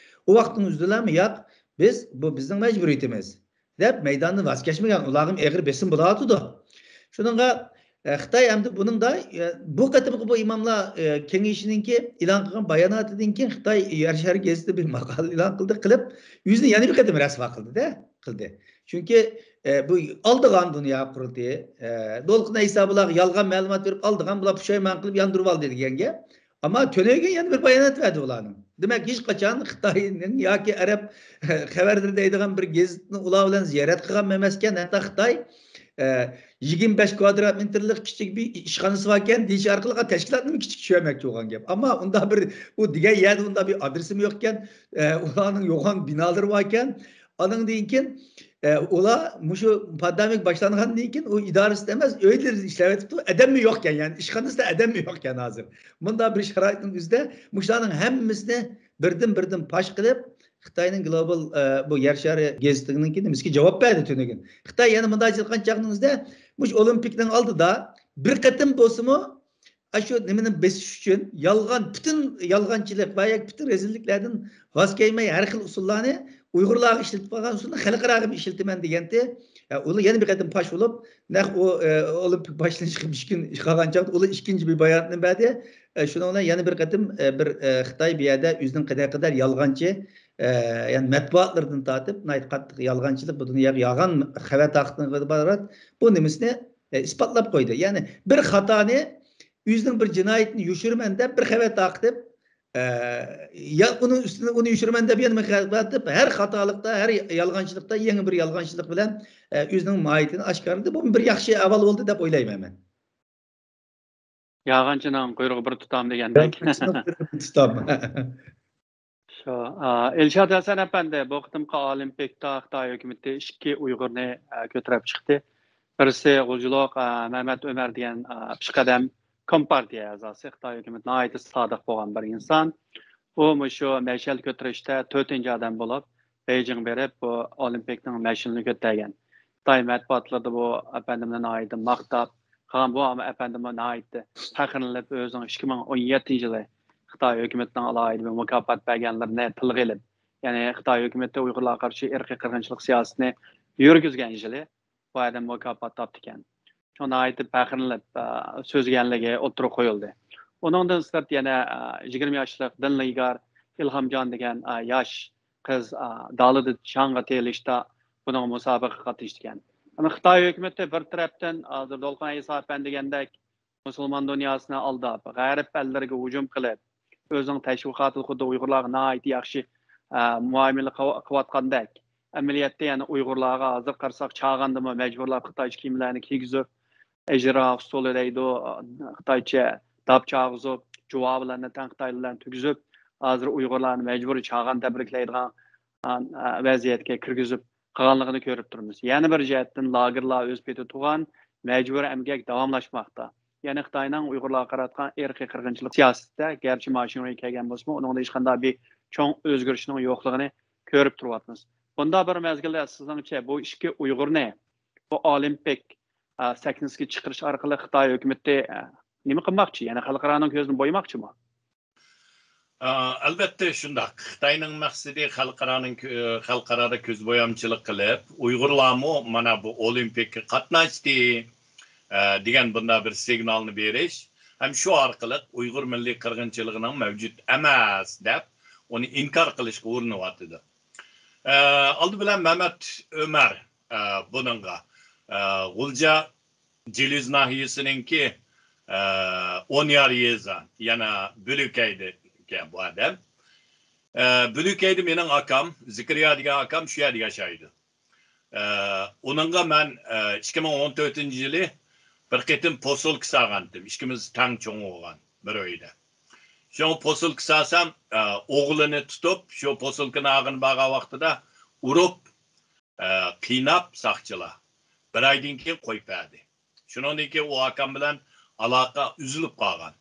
ئۇ ۋاقىتنىڭ ئۆزىدىلەرمۇ ياق، بىز، بۇ بىزنىڭ مەجبۇرىيىتىمىز دەپ مەيداندىن ۋاز كەچمىگەن، ئۇلارغىمۇ ئېغىر بېسىم بولۇۋاتىدۇ. شۇنىڭغا، ئە، خىتاي ئەمدى بۇنىڭدا، ئە، بۇ قېتىمقى بۇ ئىماملار، ئە، كېڭىشىنىڭكى ئېلان قىلغان باياناتىدىن كېيىن خىتاي يەر شارى گېزىتىدە بىر ماقالە ئېلان قىلدى، قىلىپ، ئۆزىنى يەنە بىر قېتىم رەسۋا قىلدى-دە، قىلدى. چۈنكى، ئە، بۇ ئالدىغان دۇنيا قۇرۇلتىيى، ئە، دولقۇن ئەيسا بۇلارغا يالغان مەلۇمات بېرىپ، ئالدىغان، بۇلار پۇشايمان قىلىپ ياندۇرۇۋالدى دېگەنگە. ئەمما تۈنۈگۈن يەنە بىر بايانات بەردى ئۇلارنىڭ. دېمەك، ھېچقاچان خىتاينىڭ ياكى ئەرەب خەۋەرلىرى دەيدىغان بىر گېزىتنى ئۇلار بىلەن زىيارەت قىلغان ئەمەسكەن. ھەتتا خىتاي، ئە، يىگىرمە بەش كۋادرات مېتىرلىق كىچىك بىر ئىشخانىسى باركەن دېيىش ئارقىلىق تەشكىلاتنىمۇ كىچىك چۈشۈرمەكچى بولغان گەپ. ئەمما ئۇنداق بىر، ئۇ دېگەن يەردە ئۇنداق بىر ئادرېسىمۇ يوقكەن. ئە، ئۇلارنىڭ يوغان بىنالىرى باركەن. ئانىڭدىن كېيىن، ئە، ئۇلار مۇشۇ پاندېمىك باشلانغاندىن كېيىن ئۇ ئىدارىسىدە ئەمەس، ئۆيلىرىدە ئىشلەۋېتىپتۇ. ئادەممۇ يوقكەن، يەنى ئىشخانىسىدا ئادەممۇ يوقكەن ھازىر. مۇنداق بىر شارائىتنىڭ ئۆزىدە مۇشۇلارنىڭ ھەممىسىنى بىردىن-بىردىن پاش قىلىپ، خىتاينىڭ گلوبال، ئە، بۇ يەر شارى گېزىتىنىڭكى نېمىسىگە جاۋاب بەردى تۈنۈگۈن. خىتاي يەنە مۇنداق ئېيتقان چاغنىڭىزدا، مۇشۇ ئولىمپىكنىڭ ئالدىدا بىر قېتىم بولسىمۇ، ئاشۇ نېمىنى بېسىش ئۈچۈن يالغان، پۈتۈن يالغانچىلىق ۋە ياكى پۈتۈن رەزىللىكلەردىن ۋاز كەچمەي، ھەر خىل ئۇسۇللارنى ئۇيغۇرلارغا ئىشلىتىپ قالغان ئۇسۇلنى خەلقئاراغىمۇ ئىشلىتىمەن دېگەنتى. ئە، ئۇلار يەنە بىر قېتىم پاش بولۇپ، نەق ئۇ، ئە، ئولىمپىك باشلىنىشقا بەش كۈن قالغان چاغدا ئۇلار ئىككىنچى بىر باياناتنى بەردى. ئە، شۇنىڭ بىلەن يەنە بىر قېتىم، ئە، بىر، ئە، خىتاي بۇ يەردە ئۆزىنىڭ قەدەر-قەدەر يالغانچى، ئە، يەنى مەتبۇئاتلىرىدىن تارتىپ ناھايىتى قاتتىق يالغانچىلىق، بۇ دۇنياغا يالغان خەۋەر تارقىتقىنىغا ئىبارەت بۇ نېمىسىنى، ئە، ئىسپاتلاپ قويدى. يەنى بىر خاتانى، ئۆزىنىڭ بىر جىنايىتىنى يوشۇرىمەن دەپ بىر خەۋەر تارقىتىپ، ئە، يا ئۇنىڭ ئۈستىدىن ئۇنى يوشۇرىمەن دەپ يەنە بىر خەۋەر تارقىتىپ، ھەر خاتالىقتا، ھەر يالغانچىلىقتا يېڭى بىر يالغانچىلىق بىلەن، ئە، ئۆزىنىڭ ماھىيىتىنى ئاشكارىلىدى. بۇ بىر ياخشى ئەھۋال بولدى دەپ ئويلايمەن مەن. يالغانچىنىڭ قۇيرۇقى بىر تۇتام دېگەندەك. يالغانچىنىڭ قۇيرۇقى بىر تۇتام. شۇ، ئا، ئىلشات ھەسەن ئەپەندى، بۇ قېتىمقى ئولىمپىكتا خىتاي ھۆكۈمىتى ئىككى ئۇيغۇرنى، ئا، كۆتۈرۈپ چىقتى. بىرسى غۇلجىلىق، ئا، مەمەت ئۆمەر دېگەن، ئا، پېشقەدەم كومپارتىيە ئەزاسى، خىتاي ھۆكۈمىتىگە ناھايىتى سادىق بولغان بىر ئىنسان. ئۇ مۇشۇ مەشئەل كۆتۈرۈشتە تۆتىنچى ئادەم بولۇپ، بېيجىڭغا بېرىپ، بۇ ئولىمپىكنىڭ مەشئىلىنى كۆتەرگەن. خىتاي مەتبۇئاتلىرىدا بۇ ئەپەندىمنى ناھايىتى ماختاپ، قالغان بۇ ئەپەندىمۇ ناھايىتى پەخىرلىنىپ، ئۆزىنىڭ ئىككى مىڭ ئون يەتتىنچى يىلى خىتاي ھۆكۈمىتىنىڭ ئالاھىدە بىر مۇكاپات بەرگەنلىرىنى تىلغا ئېلىپ، يەنى خىتاي ھۆكۈمىتى ئۇيغۇرلارغا قارشى ئىرقىي قىرغىنچىلىق سىياسىتىنى يۈرگۈزگەن يىلى بۇ ئادەم مۇكاپات تاپتىكەن. شۇڭا ناھايىتى پەخىرلىنىپ، ئە، سۆزلىگەنلىكى ئوتتۇرىغا قويۇلدى. ئۇنىڭدىن سىرت يەنە، ئە، يىگىرمە ياشلىق دىن نىگار ئىلھامجان دېگەن، ئە، ياش قىز، ئە، دالىدا چاڭغا تېيىلىشتا بۇنىڭغا مۇسابىقىگە قاتنىشىدىكەن. ئەمما خىتاي ھۆكۈمىتى بىر تەرەپتىن ھازىر دولقۇن ئەيسا ئەپەندى دېگەندەك مۇسۇلمان دۇنياسىنى ئالداپ، غەرب ئەللىرىگە ھۇجۇم قىلىپ، ئۆزىنىڭ تەشۋىقاتىدا خۇددى ئۇيغۇرلارغا ناھايىتى ياخشى، ئە، مۇئامىلە قىلىۋ-، قىلىۋاتقاندەك، ئەمەلىيەتتە يەنە ئۇيغۇرلارغا ھازىر قارىساق چاغاندىمۇ مەجبۇرلاپ خىتايچە كىيىملەرنى كىيگۈزۈپ، ئەجرا ئۇسسۇلى دەيدۇ، خىتايچە داپ چاغۇزۇپ، جۇۋا بىلەن تەڭ خىتاي بىلەن تۈگۈزۈپ، ھازىر ئۇيغۇرلارنى مەجبۇرىي چاغان تەبرىكلەيدىغان، ئە، ۋەزىيەتكە كىرگۈزۈپ قالغانلىقىنى كۆرۈپ تۇرىمىز. يەنە بىر جەھەتتىن لاگېرلار ئۆز پېتى تۇغان، مەجبۇرىي ئەمگەك داۋاملاشماقتا. يەنى خىتاينىڭ ئۇيغۇرلارغا قاراتقان ئىرقىي قىرغىنچىلىق سىياسىتىدە گەرچە ماشىنغا كەلگەن بولسىمۇ، ئۇنىڭدا ھېچقانداق بىر چوڭ ئۆزگىرىشنىڭ يوقلۇقىنى كۆرۈپ تۇرۇۋاتىمىز. بۇنداق بىر مەزگىلدە سىزنىڭچە بۇ ئىككى ئۇيغۇرنى بۇ ئولىمپىك، ئە، سەھنىسىگە چىقىرىش ئارقىلىق خىتاي ھۆكۈمىتى، ئە، نېمە قىلماقچى؟ يەنى خەلقئارانىڭ كۆزىنى بويىماقچىمۇ؟ ئا، ئەلۋەتتە شۇنداق. خىتاينىڭ مەقسىتى خەلقئارانىڭ كۆ-، خەلقئارادا كۆز بويامچىلىق قىلىپ، ئۇيغۇرلارمۇ مانا بۇ ئولىمپىككە قاتناشتى، ئە، دېگەن بۇنداق بىر سىگنالنى بېرىش ھەم شۇ ئارقىلىق ئۇيغۇر مىللىي قىرغىنچىلىقىنىڭ مەۋجۇت ئەمەس دەپ ئۇنى ئىنكار قىلىشقا ئۇرۇنۇۋاتىدۇ. ئە، ئالدى بىلەن مەمەت ئۆمەر، ئە، بۇنىڭغا، ئە، غۇلجا جىلىز ناھىيەسىنىڭكى، ئە، ئونيار يېزا، يەنە بۈلۈكەيدىكەن بۇ ئادەم. ئە، بۈلۈكەيدە مېنىڭ ئاكام، زىكرىيا دېگەن ئاكام شۇ يەردە ياشايدۇ. ئە، ئۇنىڭغا مەن، ئە، ئىككى مىڭ ئون تۆتىنچى يىلى بىر قېتىم پوسۇلكا سالغانتىم. ئىككىمىز تەڭ چوڭ بولغان بىر ئۆيدە. شۇڭا پوسۇلكا سالسام، ئە، ئوغلىنى تۇتۇپ، شۇ پوسۇلكىنى ئالغىلى بارغان ۋاقتىدا ئۇرۇپ، ئە، قىيناپ ساقچىلار. بىر ئايدىن كېيىن قويۇپ بەردى. شۇنىڭدىن كېيىن ئۇ ئاكام بىلەن ئالاقە ئۈزۈلۈپ قالغان.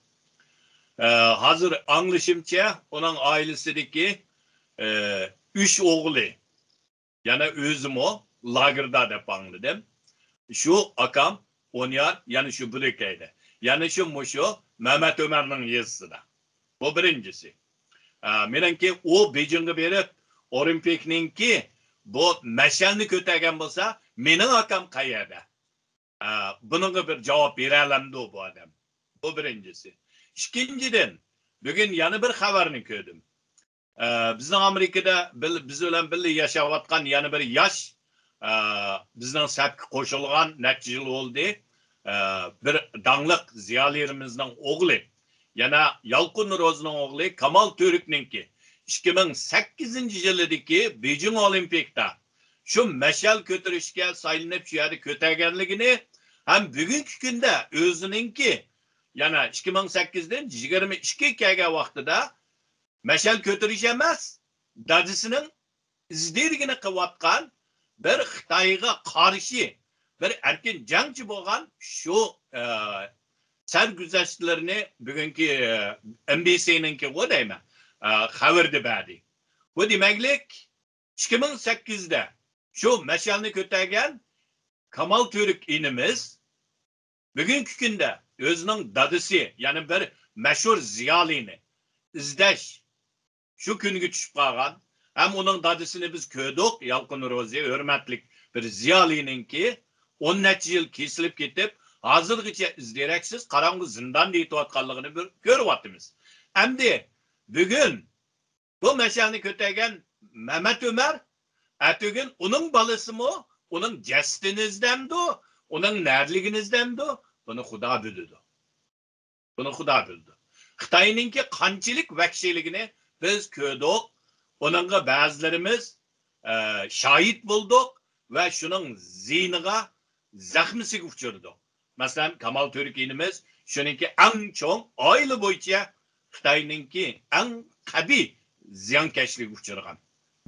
ئە، ھازىر ئاڭلىشىمچە، ئۇنىڭ ئائىلىسىدىكى، ئە، ئۈچ ئوغلى، يەنە ئۆزىمۇ لاگېردا دەپ ئاڭلىدىم. شۇ ئاكام ئونيار، يەنە شۇ بۆلەكەيدە. يەنە شۇ مۇشۇ مەمەت ئۆمەرنىڭ يېزىسىدا. بۇ بىرىنچىسى. ئە، مېنىڭكى ئۇ بېيجىڭغا بېرىپ، ئولىمپىكنىڭكى بۇ مەشئەلنى كۆتەرگەن بولسا، مېنىڭ ئاكام قەيەردە؟ ئە، بۇنىڭغا بىر جاۋاب بېرەلەمدۇ بۇ ئادەم؟ بۇ بىرىنچىسى. ئىككىنچىدىن، بۈگۈن يەنە بىر خەۋەرنى كۆردۈم. ئە، بىزنىڭ ئامېرىكىدا بىل-، بىز بىلەن بىللە ياشاۋاتقان يەنە بىر ياش، ئە، بىزنىڭ سەپكە قوشۇلغان نەچچە يىل بولدى. ئە، بىر داڭلىق زىيالىيلىرىمىزنىڭ ئوغلى، يەنە يالقۇن روزىنىڭ ئوغلى كامال تۈركنىڭكى ئىككى مىڭ سەككىزىنچى يىلىدىكى بېيجىڭ ئولىمپىكتا شۇ مەشئەل كۆتۈرۈشكە سايلىنىپ، شۇ يەردە كۆتەرگەنلىكىنى ھەم بۈگۈنكى كۈندە ئۆزىنىڭكى، يەنە ئىككى مىڭ سەككىزدىن يىگىرمە ئىككىگە كەلگەن ۋاقتىدا مەشئەل كۆتۈرۈش ئەمەس، دادىسىنىڭ ئىزدىرىگىنى قىلىۋاتقان بىر خىتايغا قارشى بىر ئەركىن جەڭچى بولغان شۇ، ئە، سەرگۈزەشتلىرىنى بۈگۈنكى، ئە، ئېن بى سىنىڭكىغۇ دەيمەن، ئە، خەۋىرىدە بەردى. بۇ دېمەكلىك، ئىككى مىڭ سەككىزدە شۇ مەشئەلنى كۆتەرگەن كامال تۈرك ئىنىمىز بۈگۈنكى كۈندە ئۆزىنىڭ دادىسى، يەنى بىر مەشھۇر زىيالىينى ئىزدەش شۇ كۈنگە چۈشۈپ قالغان. ھەم ئۇنىڭ دادىسىنى بىز كۆردۇق، يالقۇن روزى، ھۆرمەتلىك بىر زىيالىينىڭكى ئون نەچچە يىل كېسىلىپ كېتىپ، ھازىرغىچە ئىز دېرەكسىز قاراڭغۇ زىنداندا يېتىۋاتقانلىقىنى بىر كۆرۈۋاتىمىز. ئەمدى بۈگۈن بۇ مەشئەلنى كۆتەرگەن مەمەت ئۆمەر، ئەتىگۈن ئۇنىڭ بالىسىمۇ ئۇنىڭ جەسىتىنى ئىزدەمدۇ، ئۇنىڭ نەدىلىكىنى ئىزدەمدۇ، بۇنى خۇدا بىلىدۇ. بۇنى خۇدا بىلىدۇ. خىتاينىڭكى قانچىلىك ۋەھشىيلىكىنى بىز كۆردۇق. ئۇنىڭغا بەزىلىرىمىز، ئە، شاھىت بولدۇق ۋە شۇنىڭ زىيىنىغا، زەخمىسىگە ئۇچرىدۇق. مەسىلەن، كامال تۈرك ئىنىمىز شۇنىڭكى ئەڭ چوڭ، ئائىلە بويىچە خىتاينىڭكى ئەڭ قەبىھ زىيانكەشلىكىگە ئۇچرىغان.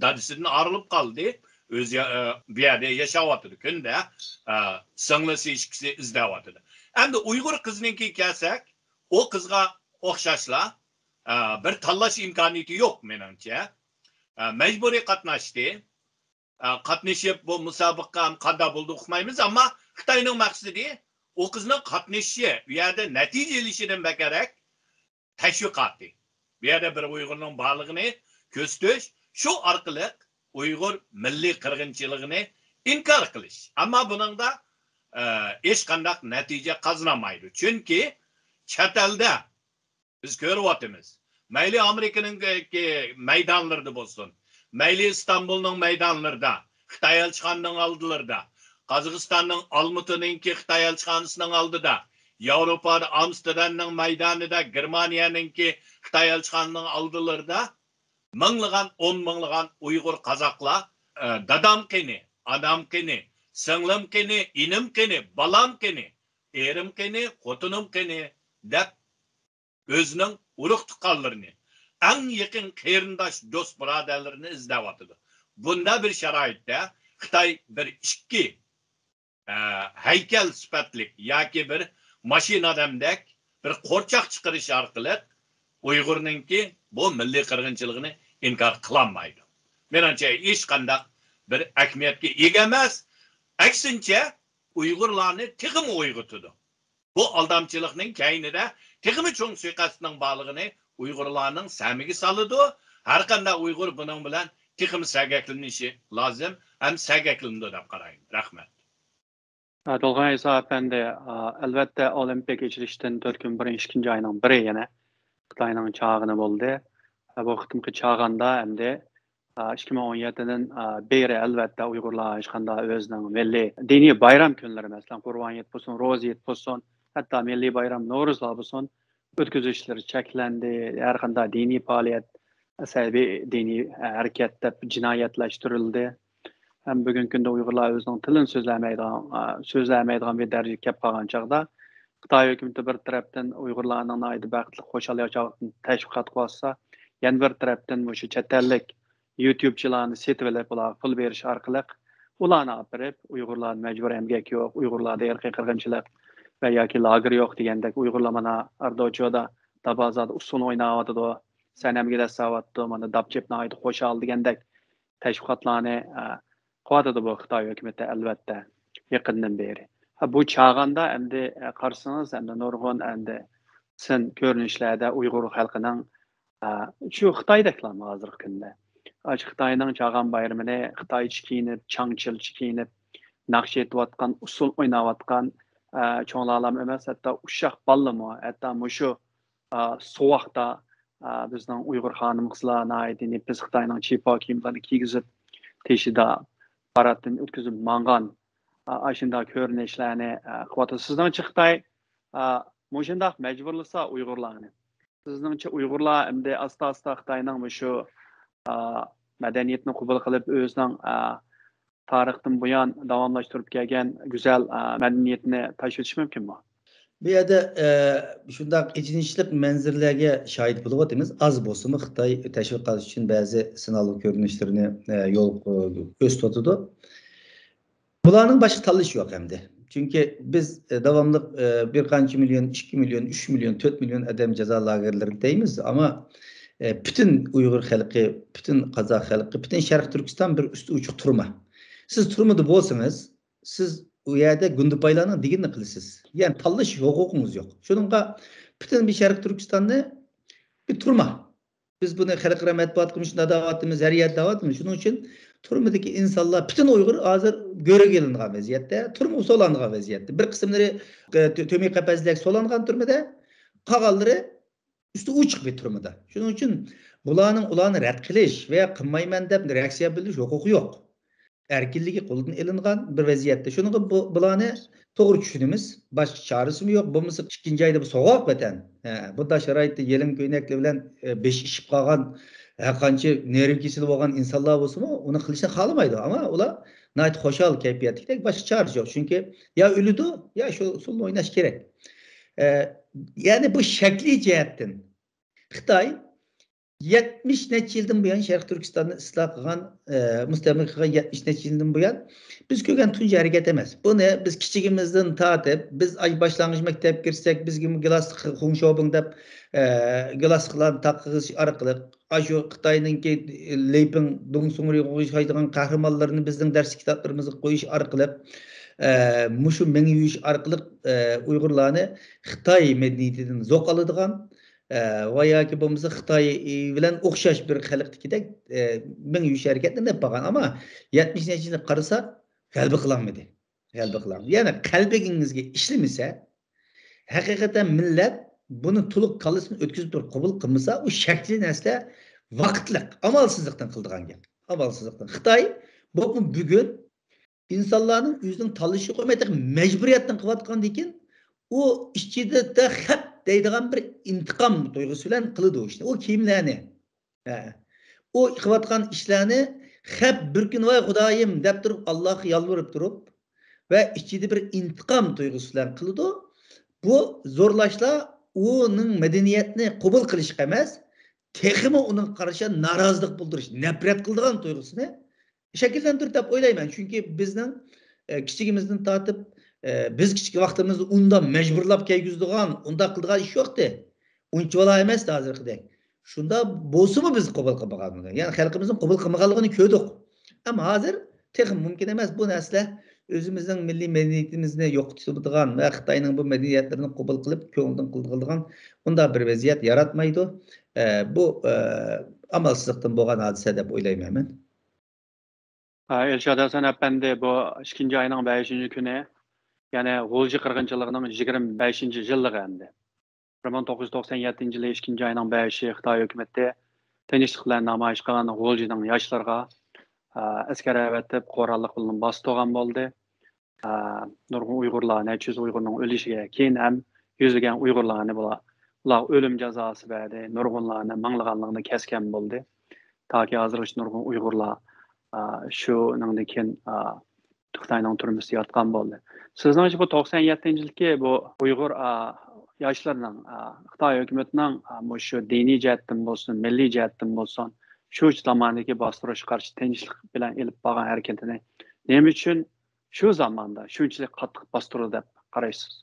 دادىسىدىن ئايرىلىپ قالدى. ئۆزى، ئە، بۇ يەردە ياشاۋاتىدۇ. كۈندە، ئە، سىڭلىسى، ئىككىسى ئىزدەۋاتىدۇ. ئەمدى ئۇيغۇر قىزنىڭكىگە كەلسەك، ئۇ قىزغا ئوخشاشلا، ئە، بىر تاللاش ئىمكانىيىتى يوق، مېنىڭچە. ئە، مەجبۇرىي قاتناشتى. ئە، قاتنىشىپ، بۇ مۇسابىقە قانداق بولدى ئۇقمايمىز، ئەمما خىتاينىڭ مەقسىتى ئۇ قىزنىڭ قاتنىشىشى، ئۇ يەردە نەتىجە ئېلىشىدىن بەكرەك تەشۋىقاتى. بۇ يەردە بىر ئۇيغۇرنىڭ بارلىقىنى كۆرسىتىش، شۇ ئارقىلىق ئۇيغۇر مىللىي قىرغىنچىلىقىنى ئىنكار قىلىش. ئەمما بۇنىڭدا، ئە، ھېچقانداق نەتىجە قازىنالمايدۇ. چۈنكى چەت ئەلدە بىز كۆرۈۋاتىمىز. مەيلى ئامېرىكىنىڭ مەيدانلىرىدا بولسۇن، مەيلى ئىستانبۇلنىڭ مەيدانلىرىدا، خىتاي ئەلچىخانىنىڭ ئالدىلىرىدا، قازاقىستاننىڭ ئالمۇتىنىڭكى خىتاي ئەلچىخانىسىنىڭ ئالدىدا، ياۋروپادا ئامستېردامنىڭ مەيدانىدا، گېرمانىيەنىڭكى خىتاي ئەلچىخانىنىڭ ئالدىلىرىدا مىڭلىغان، ئون مىڭلىغان ئۇيغۇر قازاقلار، ئە، «دادام قېنى؟ ئانام قېنى؟ سىڭلىم قېنى؟ ئىنىم قېنى؟ بالام قېنى؟ ئېرىم قېنى؟ خوتۇنۇم قېنى؟» دەپ ئۆزىنىڭ ئۇرۇق-تۇغقانلىرىنى، ئەڭ يېقىن قېرىنداش، دوست-بۇرادەرلىرىنى ئىزدەۋاتىدۇ. بۇنداق بىر شارائىتتا خىتاي بىر ئىككى، ئە، ھەيكەل سۈپەتلىك ياكى بىر ماشىنا ئادەمدەك بىر قورچاق چىقىرىش ئارقىلىق ئۇيغۇرنىڭكى بۇ مىللىي قىرغىنچىلىقىنى ئىنكار قىلالمايدۇ. مېنىڭچە، ھېچقانداق بىر ئەھمىيەتكە ئىگە ئەمەس. ئەكسىنچە، ئۇيغۇرلارنى تېخىمۇ ئويغىتىدۇ. بۇ ئالدامچىلىقنىڭ كەينىدە تېخىمۇ چوڭ سۇيىقەستنىڭ بارلىقىنى ئۇيغۇرلارنىڭ سەمىگە سالىدۇ. ھەرقانداق ئۇيغۇر بۇنىڭ بىلەن تېخىمۇ سەگەكلىنىشى لازىم ھەم سەگەكلىنىدۇ دەپ قارايمەن. رەھمەت. ئە، تولغان ئىسا ئەپەندى، ئە، ئەلۋەتتە، ئولىمپىك ئېچىلىشتىن تۆت كۈن بۇرۇن، ئىككىنچى ئاينىڭ بىرى يەنە خىتاينىڭ چاغىنى بولدى. ئە، بۇ قېتىمقى چاغاندا ئەمدى ئىككى مىڭ ئون يەتتىدىن بېرى، ئەلۋەتتە، ئۇيغۇرلار ھېچقانداق ئۆزىنىڭ مىللىي دىنىي بايرام كۈنلىرى، مەسىلەن، قۇربان ھېيت بولسۇن، روزا ھېيت بولسۇن، ھەتتا مىللىي بايرام نورۇزلار بولسۇن، ئۆتكۈزۈشلىرى چەكلەندى. ھەر قانداق دىنىي پائالىيەت، ئەسەبىي دىنىي ھەرىكەت دەپ جىنايەتلەشتۈرۈلدى. ھەم بۈگۈنكى كۈندە ئۇيغۇرلار ئۆزىنىڭ تىلىنى سۆزلەمەيدىغان، سۆزلەمەيدىغان بىر دەرىجىگە كەپ قالغان چاغدا، خىتاي ھۆكۈمىتى بىر تەرەپتىن ئۇيغۇرلارنىڭ ناھايىتى بەختلىك، خۇشال ياشاۋاتقىنىنى تەشۋىق قىلىۋاتسا، يەنە بىر تەرەپتىن مۇشۇ چەت ئەللىك يۇتيۇبچىلارنى سېتىۋېلىپ، ئۇلارغا پۇل بېرىش ئارقىلىق ئۇلارنى ئاپىرىپ، ئۇيغۇرلاردا مەجبۇرىي ئەمگەك يوق، ئۇيغۇرلاردا ئىرقىي قىرغىنچىلىق ۋە ياكى لاگېر يوق دېگەندەك، ئۇيغۇرلار مانا ئاردوچودا دابازادا ئۇسسۇل ئويناۋاتىدۇ، سەنەمگە دەسسەۋاتىدۇ، مانا داپ چېپ ناھايىتى خۇشال دېگەندەك تەشۋىقاتلارنى، ئە، قىلىۋاتىدۇ بۇ خىتاي ھۆكۈمىتى، ئەلۋەتتە، يېقىندىن بېرى. ھە، بۇ چاغاندا ئەمدى، ئە، قارىسىڭىز، ئەمدى نۇرغۇن ئەمدى سىن كۆرۈنۈشلەردە ئۇيغۇر خەلقىنىڭ، ئە، شۇ خىتايدەكلارمۇ ھازىرقى كۈندە. ئاشۇ خىتاينىڭ چاغان بايرىمىنى خىتايچە كىيىنىپ، چاڭچىلچە كىيىنىپ، ناخشا ئېيتىۋاتقان، ئۇسسۇل ئويناۋاتقان، ئە، چوڭلارلام ئەمەس، ھەتتا ئۇششاق بالىلىمۇ، ھەتتا مۇشۇ، ئە، سوغۇقتا، ئە، بىزنىڭ ئۇيغۇر خانىم-قىزلار ناھايىتى نېپىز خىتاينىڭ چىپا كىيىملىرىنى كىيگۈزۈپ، تېشىدا پاراتتىن ئۆتكۈزۈپ ماڭغان، ئە، ئاشۇنداق كۆرۈنۈشلەرنى، ئە، قىلىۋاتىدۇ. سىزنىڭچە خىتاي، ئە، مۇشۇنداق مەجبۇرلىسا ئۇيغۇرلارنى، سىزنىڭچە ئۇيغۇرلار ئەمدى ئاستا-ئاستا خىتاينىڭ مۇشۇ، ئا، مەدەنىيىتىنى قوبۇل قىلىپ، ئۆزىنىڭ، ئا، تارىختىن بۇيان داۋاملاشتۇرۇپ كەلگەن گۈزەل، ئا، مەدەنىيىتىنى تاشلىۋېتىشى مۇمكىنمۇ؟ بۇ يەردە، ئە، شۇنداق ئېچىنىشلىق مەنزىرىلەرگە شاھىت بولۇۋاتىمىز. ئاز بولسىمۇ خىتاي تەشۋىقات ئۈچۈن بەزى سىنالغۇ كۆرۈنۈشلىرىنى، ئە، يول، ئە، كۆرسىتىۋاتىدۇ. بۇلارنىڭ باشقا تاللىشى يوق ئەمدى. چۈنكى بىز، ئە، داۋاملىق، ئە، بىر قانچە مىليون، ئىككى مىليون، ئۈچ مىليون، تۆت مىليون ئادەم جازا لاگېرلىرىدا دەيمىز، ئەمما، ئە، پۈتۈن ئۇيغۇر خەلقى، پۈتۈن قازاق خەلقى، پۈتۈن شەرقىي تۈركىستان بىر ئۈستى ئوچۇق تۈرمە. سىز تۈرمىدە بولسىڭىز، سىز ئۇ يەردە گۇندىپايلارنىڭ دېگىنىنى قىلىسىز. يەنى تاللاش ھوقۇقىڭىز يوق. شۇنىڭغا پۈتۈن بىر شەرقىي تۈركىستاننى بىر تۈرمە. بىز بۇنى خەلقئارا مەتبۇئاتقا مۇشۇنداق دەۋاتىمىز، ھەر يەردە دەۋاتىمىز. شۇنىڭ ئۈچۈن تۈرمىدىكى ئىنسانلار، پۈتۈن ئۇيغۇر ھازىر گۆرۈگە ئېلىنغان ۋەزىيەتتە، تۈرمىگە سولانغان ۋەزىيەتتە. بىر قىسىملىرى، ئە، تۆ-، تۆمۈر قەپەسلەرگە سولانغان تۈرمىدە، قالغانلىرى ئۈستى ئوچۇق بىر تۈرمىدە. شۇنىڭ ئۈچۈن بۇلارنىڭ ئۇلارنى رەت قىلىش ۋە قىلمايمەن دەپ رېئاكسىيە بىلدۈرۈش ھوقۇقى يوق. ئەركىنلىكى قولدىن ئېلىنغان بىر ۋەزىيەتتە. شۇنىڭغا بۇ، بۇلارنى توغرا چۈشىنىمىز. باشقا چارىسىمۇ يوق. بولمىسا ئىككىنچى ئايدا بۇ سوغۇق ۋەتەن. ھە، بۇنداق شارائىتتا يېلىڭ كۆينەكلىرى بىلەن، ئە، بېشى ئىششىپ قالغان، ھەر قانچە نېرۋا كېسىلى بولغان ئىنسانلار بولسىمۇ، ئۇنى قىلىشنى خالىمايدۇ. ئەمما ئۇلار ناھايىتى خۇشال كەيپىياتتىكىدەك، باشقا چارىسى يوق. چۈنكى يا ئۆلىدۇ، يا شۇ ئۇسۇلنى ئويناش كېرەك. ئە، يەنى بۇ شەكلىي جەھەتتىن خىتاي يەتمىش نەچچە يىلدىن بۇيان شەرقىي تۈركىستاننى ئىستىلا قىلغان، ئە، مۇستەملىكە قىلغان يەتمىش نەچچە يىلدىن بۇيان بىز كۆرگەن تۇنجى ھەرىكەت ئەمەس. بۇنى بىز كىچىكىمىزدىن تارتىپ، بىز ئاي باشلانغۇچ مەكتەپكە كىرسەك، بىزگىمۇ گىلاس خۇڭشوبىڭ دەپ، ئە، گىلاسلىقلارنى تاقىغىزىش ئارقىلىق، ئاشۇ خىتاينىڭكى لېيپىڭ دۇڭسۇڭرىغا ئوخشايدىغان قەھرىمانلىرىنى بىزنىڭ دەرس كىتابلىرىمىزغا قويۇش ئارقىلىق، ئە، مۇشۇ مېڭە يۇيۇش ئارقىلىق، ئە، ئۇيغۇرلارنى خىتاي مەدەنىيىتىدىن زوق ئالىدىغان، ئە، ۋە ياكى بولمىسا خىتاي بىلەن ئوخشاش بىر خەلقتىكىدەك، ئە، مېڭە يۇيۇش ھەرىكەتلىرىنى ئېلىپ بارغان. ئەمما يەتمىش نەچچە يىلنى قارىساق، غەلىبە قىلالمىدى. غەلىبە قىلالمىدى. يەنى قەلبىڭىزگە ئىشلىمىسە، ھەقىقەتەن مىللەت بۇنى تولۇق كاللىسىدىن ئۆتكۈزۈپ تۇرۇپ قەبۇل قىلمىسا، ئۇ شەكلى نەرسىلەر ۋاقىتلىق، ئامالسىزلىقتىن قىلىدىغان گەپ. ئامالسىزلىقتىن. خىتاي بولۇپمۇ بۈگۈن ئىنسانلارنىڭ ئۆزىنىڭ تاللىشى قويمايدىغان مەجبۇرىيەتتىن قىلىۋاتقاندىن كېيىن، ئۇ ئىچىدە خەپ دەيدىغان بىر ئىنتىقام تۇيغۇسى بىلەن قىلىدۇ ئۇ ئىشنى. ئۇ كىيىملەرنى، ھە، ئۇ قىلىۋاتقان ئىشلارنى خەپ بىر كۈنى، ۋاي خۇدايىم دەپ تۇرۇپ، ئاللاغا يالۋۇرۇپ تۇرۇپ ۋە ئىچىدە بىر ئىنتىقام تۇيغۇسى بىلەن قىلىدۇ. بۇ زورلاشلار ئۇنىڭ مەدەنىيەتنى قوبۇل قىلىشقا ئەمەس، تېخىمۇ ئۇنىڭغا قارشى نارازىلىق بىلدۈرۈش، نەپرەت قىلىدىغان تۇيغۇسىنى شەكىللەندۈرىدۇ دەپ ئويلايمەن. چۈنكى بىزنىڭ، ئە، كىچىكىمىزدىن تارتىپ، ئە، بىز كىچىك ۋاقتىمىزدا ئۇنداق مەجبۇرلاپ كىيگۈزىدىغان، ئۇنداق قىلىدىغان ئىش يوقتى. ئۇنچىۋالا ئەمەستى ھازىرقىدەك. شۇنداق بولسىمۇ بىز قوبۇل قىلمىغانمىدۇق. يەنى خەلقىمىزنىڭ قوبۇل قىلمىغانلىقىنى كۆردۇق. ئەمما ھازىر تېخىمۇ مۇمكىن ئەمەس. بۇ نەرسىلەر ئۆزىمىزنىڭ مىللىي مەدەنىيىتىمىزنى يوقىتىۋېتىدىغان ۋە خىتاينىڭ بۇ مەدەنىيەتلىرىنى قوبۇل قىلىپ، كۆڭلىدىن قىلىدىغان ئۇنداق بىر ۋەزىيەت ياراتمايدۇ. ئە، بۇ، ئە، ئامالسىزلىقتىن بولغان ھادىسە دەپ ئويلايمەن مەن. ئە، ئىرشاد ھەسەن ئەپەندى، بۇ ئىككىنچى ئاينىڭ بەشىنچى كۈنى، يەنى غۇلجا قىرغىنچىلىقىنىڭ يىگىرمە بەشىنچى يىللىقى ئەمدى. بىر مىڭ توققۇز يۈز توقسەن يەتتىنچى يىلى ئىككىنچى ئاينىڭ بەشى خىتاي ھۆكۈمىتى تىنچلىق بىلەن نامايىش قىلغان غۇلجىنىڭ ياشلىرىغا، ئە، ئەسكەر ئەۋەتىپ، قوراللىق بىلەن باستۇرغان بولدى. ئە، نۇرغۇن ئۇيغۇرلار، نەچچە يۈز ئۇيغۇرنىڭ ئۆلۈشىگە، كېيىن ھەم يۈزلىگەن ئۇيغۇرلارنى بۇلار، ئۇلار ئۆلۈم جازاسى بەردى، نۇرغۇنلارنى، مىڭلىغانلىرىنى كەسكەن بولدى. تاكى ھازىرغىچە نۇرغۇن ئۇيغۇرلار، ئە، شۇنىڭدىن كېيىن، ئە، خىتاينىڭ تۈرمىسىدە ياتقان بولدى. سىزنىڭچە بۇ توقسان يەتتىنچى يىلدىكى بۇ ئۇيغۇر، ئا، ياشلىرىنىڭ، ئا، خىتاي ھۆكۈمىتىنىڭ، ئا، مۇشۇ دىنىي جەھەتتىن بولسۇن، مىللىي جەھەتتىن بولسۇن، شۇ زاماندىكى باستۇرۇشقا قارشى تىنچلىق بىلەن ئېلىپ بارغان ھەرىكىتىنى نېمە ئۈچۈن شۇ زاماندا شۇنچىلىك قاتتىق باستۇرىدۇ دەپ قارايسىز؟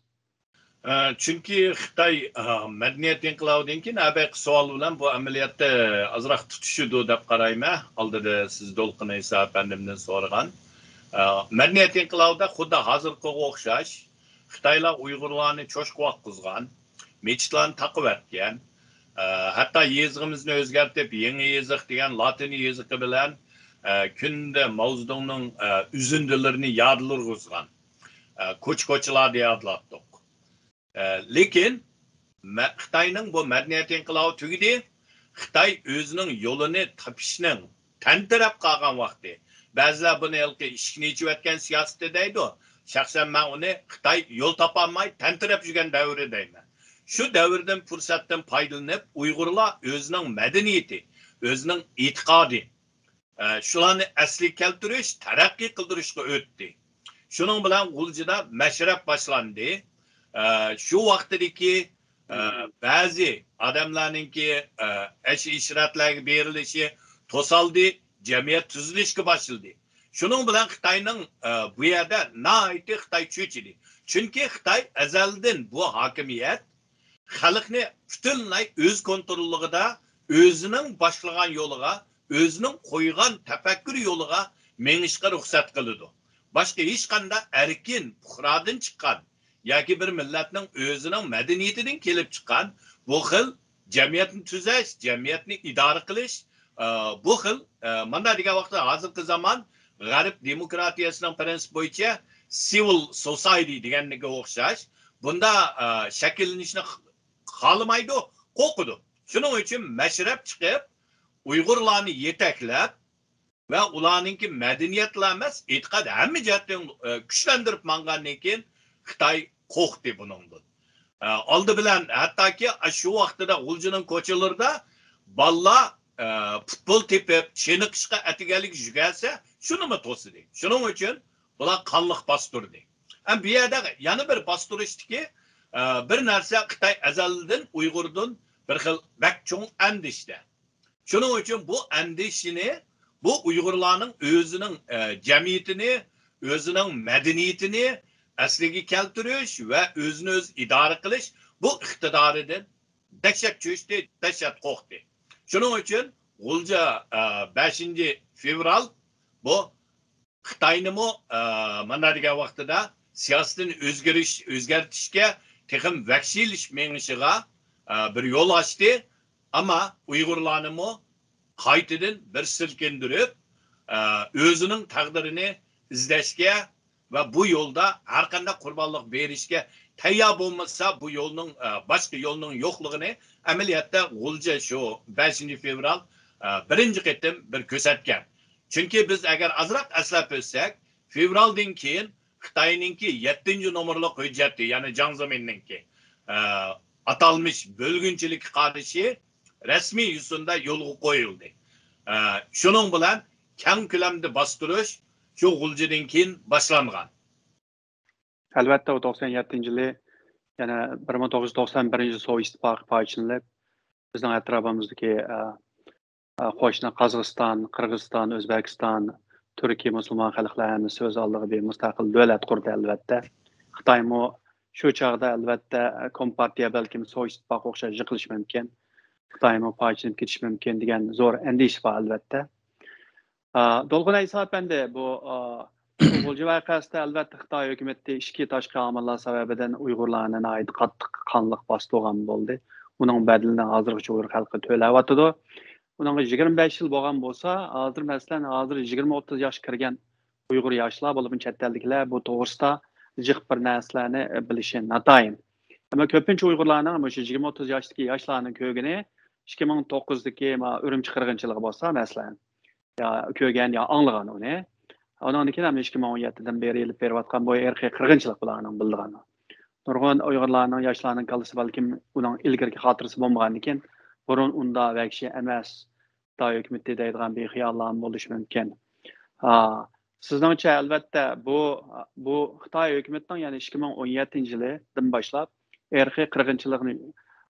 ئە، چۈنكى خىتاي، ئە، مەدەنىيەت ئىنقىلابىدىن كېيىن ھەبەقى سوئال بىلەن بۇ ئەمەلىيەتتە ئازراق تۇتىشىدۇ دەپ قارايمەن. ئالدىدا سىز دولقۇن ئەيسا ئەپەندىمدىن سورىغان. ئە، مەدەنىيەت ئىنقىلابىدا خۇددى ھازىرقىغا ئوخشاش خىتايلار ئۇيغۇرلارنى چوشقا ۋاققۇزغان، مېچىتلارنى تاقىۋەتكەن، ئە، ھەتتا يېزىقىمىزنى ئۆزگەرتىپ، يېڭى يېزىق دېگەن لاتىن يېزىقى بىلەن، ئە، كۈندە ماۋزېدۇڭنىڭ، ئە، ئۈزۈندىلىرىنى يادلىرىغا ئۇزغان. ئە، كوچا-كوچىلاردا يادلاپ تۇق. ئە، لېكىن مە-، خىتاينىڭ بۇ مەدەنىيەت ئىنقىلابى تۈگىدى. خىتاي ئۆزىنىڭ يولىنى تېپىشنىڭ تەنتىرەپ قالغان ۋاقتى. بەزىلەر بۇنى ھېلىقى ئىشىكنى ئېچىۋەتكەن سىياسىتى دەيدۇ. شەخسەن مەن ئۇنى خىتاي يول تاپالماي تەنتىرەپ يۈرگەن دەۋرى دەيمەن. شۇ دەۋردىن پۇرسەتتىن پايدىلىنىپ، ئۇيغۇرلار ئۆزىنىڭ مەدەنىيىتى، ئۆزىنىڭ ئېتىقادى، ئە، شۇلارنى ئەسلىگە كەلتۈرۈش، تەرەققىي قىلدۇرۇشقا ئۆتتى. شۇنىڭ بىلەن غۇلجىدا مەشرەپ باشلاندى. ئە، شۇ ۋاقتىدىكى، ئە، بەزى ئادەملەرنىڭكى، ئە، ئەش-ئىشرەتلەرگە بېرىلىشى توسالدى، جەمئىيەت تۈزۈلۈشكە باشلىدى. شۇنىڭ بىلەن خىتاينىڭ، ئە، بۇ يەردە ناھايىتى خىتاي چۆچۈدى. چۈنكى خىتاي ئەزەلدىن بۇ ھاكىمىيەت خەلقنى پۈتۈنلەي ئۆز كونتروللۇقىدا، ئۆزىنىڭ باشلىغان يولىغا، ئۆزىنىڭ قويغان تەپەككۇر يولىغا مېڭىشقا رۇخسەت قىلىدۇ. باشقا ھېچقانداق ئەركىن پۇقرادىن چىققان ياكى بىر مىللەتنىڭ ئۆزىنىڭ مەدەنىيىتىدىن كېلىپ چىققان بۇ خىل جەمئىيەتنى تۈزەش، جەمئىيەتنى ئىدارە قىلىش، ئە، بۇ خىل، ئە، مانا دېگەن ۋاقىتتا ھازىرقى زامان غەرب دېموكراتىيەسىنىڭ پىرىنسىپى بويىچە سىۋىل سوسايتى دېگەنگە ئوخشاش بۇندا، ئە، شەكىللىنىشنى خالىمايدۇ، قورقىدۇ. شۇنىڭ ئۈچۈن مەشرەپ چىقىپ، ئۇيغۇرلارنى يېتەكلەپ ۋە ئۇلارنىڭكى مەدەنىيەتلا ئەمەس، ئېتىقاد ھەممە جەھەتتىن، ئە، كۈچلەندۈرۈپ ماڭغاندىن كېيىن خىتاي قورقتى بۇنىڭدىن. ئە، ئالدى بىلەن ھەتتاكى شۇ ۋاقتىدا غۇلجىنىڭ كوچىلىرىدا بالىلار، ئە، پۇتبول تېپىپ، چېنىقىشقا ئەتىگەنلىك يۈگۈرسە، شۇنىمۇ توسىدى. شۇنىڭ ئۈچۈن بۇلار قانلىق باستۇردى. ئەمما بۇ يەردە يەنە بىر باستۇرۇشتىكى، ئە، بىر نەرسە خىتاي ئەزەلدىن ئۇيغۇردىن بىر خىل بەك چوڭ ئەندىشىدە. شۇنىڭ ئۈچۈن بۇ ئەندىشىنى، بۇ ئۇيغۇرلارنىڭ ئۆزىنىڭ، ئە، جەمئىيىتىنى، ئۆزىنىڭ مەدەنىيىتىنى ئەسلىگە كەلتۈرۈش ۋە ئۆزىنى ئۆزى ئىدارە قىلىش بۇ ئىقتىدارىدىن دەھشەت چۆچتى، دەھشەت قورقتى. شۇنىڭ ئۈچۈن غۇلجا، ئە، بەشىنچى فېۋرال بۇ خىتاينىمۇ، ئە، مانا دېگەن ۋاقتىدا سىياسىتىنى ئۆزگىرىش، ئۆزگەرتىشكە تېخىمۇ ۋەھشىيلىشىپ مېڭىشىغا، ئە، بىر يول ئاچتى. ئەمما ئۇيغۇرلارنىمۇ قايتىدىن بىر سىلكىندۈرۈپ، ئە، ئۆزىنىڭ تەقدىرىنى ئىزدەشكە ۋە بۇ يولدا ھەر قانداق قۇربانلىق بېرىشكە تەييار بولمىسا، بۇ يولنىڭ، ئە، باشقا يولنىڭ يوقلۇقىنى ئەمەلىيەتتە غۇلجا شۇ بەشىنچى فېۋرال، ئە، بىرىنچى قېتىم بىر كۆرسەتكەن. چۈنكى بىز ئەگەر ئازراق ئەسلەپ ئۆتسەك، فېۋرالدىن كېيىن خىتاينىڭكى يەتتىنچى نومۇرلۇق ھۆججەتى، يەنى جاڭ زېمىننىڭكى، ئە، ئاتالمىش بۆلگۈنچىلىككە قارشى رەسمىي يۈزىسىندە يولغا قويۇلدى. ئە، شۇنىڭ بىلەن كەڭ كۆلەمدە باستۇرۇش شۇ غۇلجىدىن كېيىن باشلانغان. ئەلۋەتتە، ئۇ توقسان يەتتىنچى يىلى، يەنى بىر مىڭ توققۇز يۈز توقسان بىرىنچى يىلى سوۋېت ئىتتىپاقى پارچىلىنىپ، بىزنىڭ ئەتراپىمىزدىكى، ئە، ئە، قوشنا قازاقىستان، قىرغىزىستان، ئۆزبېكىستان، تۈركىي مۇسۇلمان خەلقلەر ھەممىسى ئۆز ئالدىغا بىر مۇستەقىل دۆلەت قۇردى، ئەلۋەتتە. خىتايمۇ شۇ چاغدا، ئەلۋەتتە، كومپارتىيە بەلكىم سوۋېت ئىتتىپاقىغا ئوخشاش يىقىلىشى مۇمكىن. خىتايمۇ پارچىلىنىپ كېتىشى مۇمكىن دېگەن زور ئەندىشە بار، ئەلۋەتتە. ئا، دولقۇن ئەيسا ئەپەندى، بۇ، ئا، بۇ غۇلجا ۋەقەسىدە، ئەلۋەتتە، خىتاي ھۆكۈمىتى ئىچكى تاشقى ئامىللار سەۋەبىدىن ئۇيغۇرلارنى ناھايىتى قاتتىق قانلىق باستۇرغان بولدى. ئۇنىڭ بەدىلىنى ھازىرغىچە ئۇيغۇر خەلقى تۆلەۋاتىدۇ. ئۇنىڭغا يىگىرمە بەش يىل بولغان بولسا، ھازىر، مەسىلەن، ھازىر يىگىرمە ئوتتۇز ياشقا كىرگەن ئۇيغۇر ياشلار، بولۇپمۇ چەت ئەلدىكىلەر بۇ توغرىسىدا جىق بىر نەرسىلەرنى بىلىشى ناتايىن. ئەمما كۆپىنچە ئۇيغۇرلارنىڭ مۇشۇ يىگىرمە ئوتتۇز ياشتىكى ياشلارنىڭ كۆرگىنى ئىككى مىڭ توققۇزدىكى ما ئۈرۈمچى قىرغىنچىلىقى بولسا، مەسىلەن، يا كۆرگەن، يا ئاڭلىغان ئۇنى. ئۇنىڭدىن كېيىن ھەم ئىككى مىڭ ئون يەتتىدىن بېرى ئېلىپ بېرىۋاتقان بۇ ئىرقىي قىرغىنچىلىق بۇلارنىڭ بىلىدىغىنى. نۇرغۇن ئۇيغۇرلارنىڭ، ياشلارنىڭ كاللىسى بەلكىم ئۇنىڭ ئىلگىرىكى خاتىرىسى بولمىغاندىكىن، بۇرۇن ئۇنداق ۋەھشىي ئەمەس، خىتاي ھۆكۈمىتى دەيدىغان بىر خىياللارمۇ بولۇشى مۇمكىن. ھا، سىزنىڭچە، ئەلۋەتتە، بۇ، بۇ خىتاي ھۆكۈمىتىنىڭ، يەنى ئىككى مىڭ ئون يەتتىنچى يىلىدىن باشلاپ ئىرقىي قىرغىنچىلىقنى،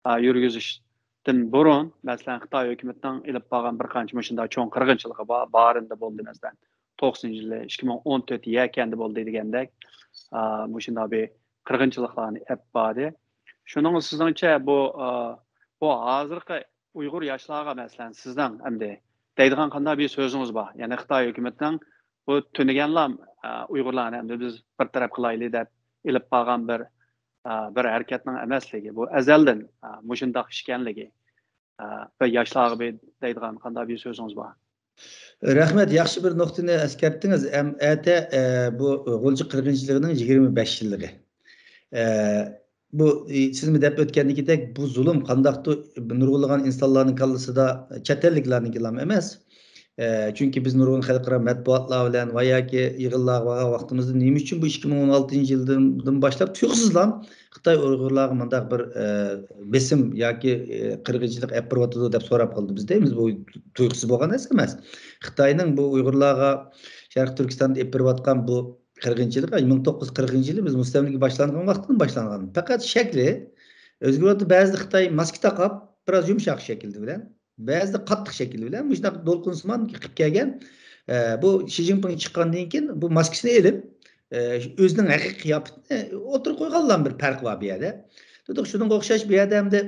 ئا، يۈرگۈزۈشتىن بۇرۇن، مەسىلەن، خىتاي ھۆكۈمىتىنىڭ ئېلىپ بارغان بىر قانچە مۇشۇنداق چوڭ قىرغىنچىلىقى بار، بارىندا بولدى، مەسىلەن، توقسىنىنچى يىلى، ئىككى مىڭ ئون تۆت يەكەندە بولدى دېگەندەك، ئا، مۇشۇنداق بىر قىرغىنچىلىقلارنى ئەپ باردى. شۇنىڭ سىزنىڭچە بۇ، ئا، بۇ ھازىرقى ئۇيغۇر ياشلارغا، مەسىلەن، سىزنىڭ ئەمدى دەيدىغان قانداق بىر سۆزىڭىز بار؟ يەنى خىتاي ھۆكۈمىتىنىڭ بۇ تۈنۈگەنلا، ئا، ئۇيغۇرلارنى ئەمدى بىز بىر تەرەپ قىلايلى دەپ ئېلىپ بارغان بىر، ئا، بىر ھەرىكەتنىڭ ئەمەسلىكى، بۇ ئەزەلدىن، ئا، مۇشۇنداق ئىكەنلىكى، ئا، ۋە ياشلارغا بىر دەيدىغان قانداق بىر سۆزىڭىز بار؟ رەھمەت، ياخشى بىر نۇقتىنى ئەسكەرتتىڭىز. ئەم-، ئەتە، ئە، بۇ غۇلجا قىرغىنچىلىقىنىڭ يىگىرمە بەش يىللىقى. ئە، بۇ، ئى، سىزمۇ دەپ ئۆتكەندىكىدەك، بۇ زۇلۇم قانداقتۇر نۇرغۇنلىغان ئىنسانلارنىڭ كاللىسىدا، چەت ئەللىكلەرنىڭكىلا ئەمەس. ئە، چۈنكى بىز نۇرغۇن خەلقئارا مەتبۇئاتلار بىلەن ۋە ياكى يىغىنلارغا بارغان ۋاقتىمىزدا نېمە ئۈچۈن بۇ ئىككى مىڭ ئون ئالتىنچى يىلدىن، دىن باشلاپ تۇيۇقسىزلا خىتاي ئۇيغۇرلارغا مۇنداق بىر، ئە، بېسىم ياكى، ئە، قىرغىنچىلىق ئېلىپ بېرىۋاتىدۇ دەپ سوراپ قالدى. بىز دەيمىز، بۇ تۇيۇقسىز بولغان نەرسە ئەمەس. خىتاينىڭ بۇ ئۇيغۇرلارغا شەرقىي تۈركىستاندا ئېلىپ بېرىۋاتقان بۇ قىرغىنچىلىق، ئاي، مىڭ توققۇز يۈز قىرىقىنچى يىلى بىز مۇستەملىكە باشلانغان ۋاقىتتىن باشلانغان. پەقەت شەكلى ئۆزگىرىۋاتىدۇ. بەزىدە خىتاي ماسكا تاقاپ، بىراز يۇمشاق شەكىلدە بىلەن، بەزىدە قاتتىق شەكىل بىلەن مۇشۇنداق دولقۇنسىمان قىلىپ كەلگەن. ئە، بۇ شى جىنپىڭ چىققاندىن كېيىن بۇ ماسكىسىنى ئېلىپ، ئە، ئۆزىنىڭ ھەقىقىي قىياپىتىنى ئوتتۇرىغا قويغانلا بىر پەرق بار بۇ يەردە. دېدۇق، شۇنىڭغا ئوخشاش بۇ يەردە ئەمدى،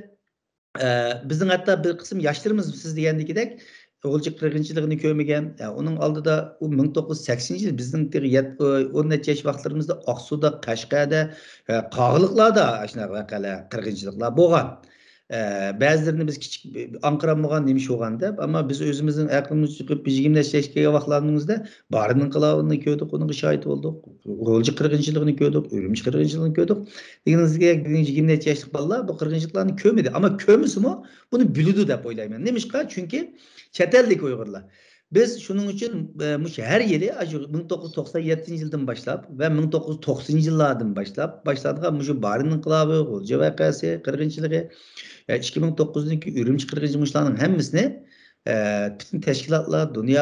ئە، بىزنىڭ ھەتتا بىر قىسىم ياشلىرىمىز سىز دېگەندىكىدەك غۇلجا قىرغىنچىلىقىنى كۆرمىگەن. ئە، ئۇنىڭ ئالدىدا ئۇ مىڭ توققۇز يۈز سەكسىنىنچى يىل بىزنىڭ تېخى يەت-، ئون نەچچە ياش ۋاقىتلىرىمىزدا ئاقسۇدا، قەشقەردە، ئە، قاغىلىقلاردا ئاشۇنداق ۋەقەلەر، قىرغىنچىلىقلار بولغان. ئە، بەزىلىرىنى بىز كىچىك ئاڭقىرالمىغان، نېمە ئىش بولغان دەپ، ئەمما بىز ئۆزىمىزنىڭ ئەقلىمىز چىقىپ، بىز يىگىرمە ياشقا كەلگەن ۋاقىتلارنىڭ ئۆزىدە بارىن ئىنقىلابىنى كۆردۇق، ئۇنىڭغا شاھىت بولدۇق. غۇلجا قىرغىنچىلىقىنى كۆردۇك، ئۈرۈمچى قىرغىنچىلىقىنى كۆردۇق. دېگىنىڭىزدەك، بۈگۈن يىگىرمە نەچچە ياشلىق بالىلار بۇ قىرغىنچىلىقلارنى كۆرمىدى. ئەمما كۆرمىسىمۇ، بۇنى بىلىدۇ دەپ ئويلايمەن. نېمىشقا؟ چۈنكى چەت ئەلدىكى ئۇيغۇرلار. بىز شۇنىڭ ئۈچۈن، ئە، مۇشۇ ھەر يىلى، ئاشۇ مىڭ توققۇز يۈز توقسان يەتتىنچى يىلدىن باشلاپ ۋە مىڭ توققۇز يۈز توقسىنىنچى يىللاردىن باشلاپ باشلانغان مۇشۇ بارىن ئىنقىلابى، غۇلجا ۋەقەسى، قىرغىنچىلىقى، ئە، ئىككى مىڭ توققۇزدىكى ئۈرۈمچى قىرغىنچىلىقى، مۇشۇلارنىڭ ھەممىسىنى، ئە، پۈتۈن تەشكىلاتلار، دۇنيا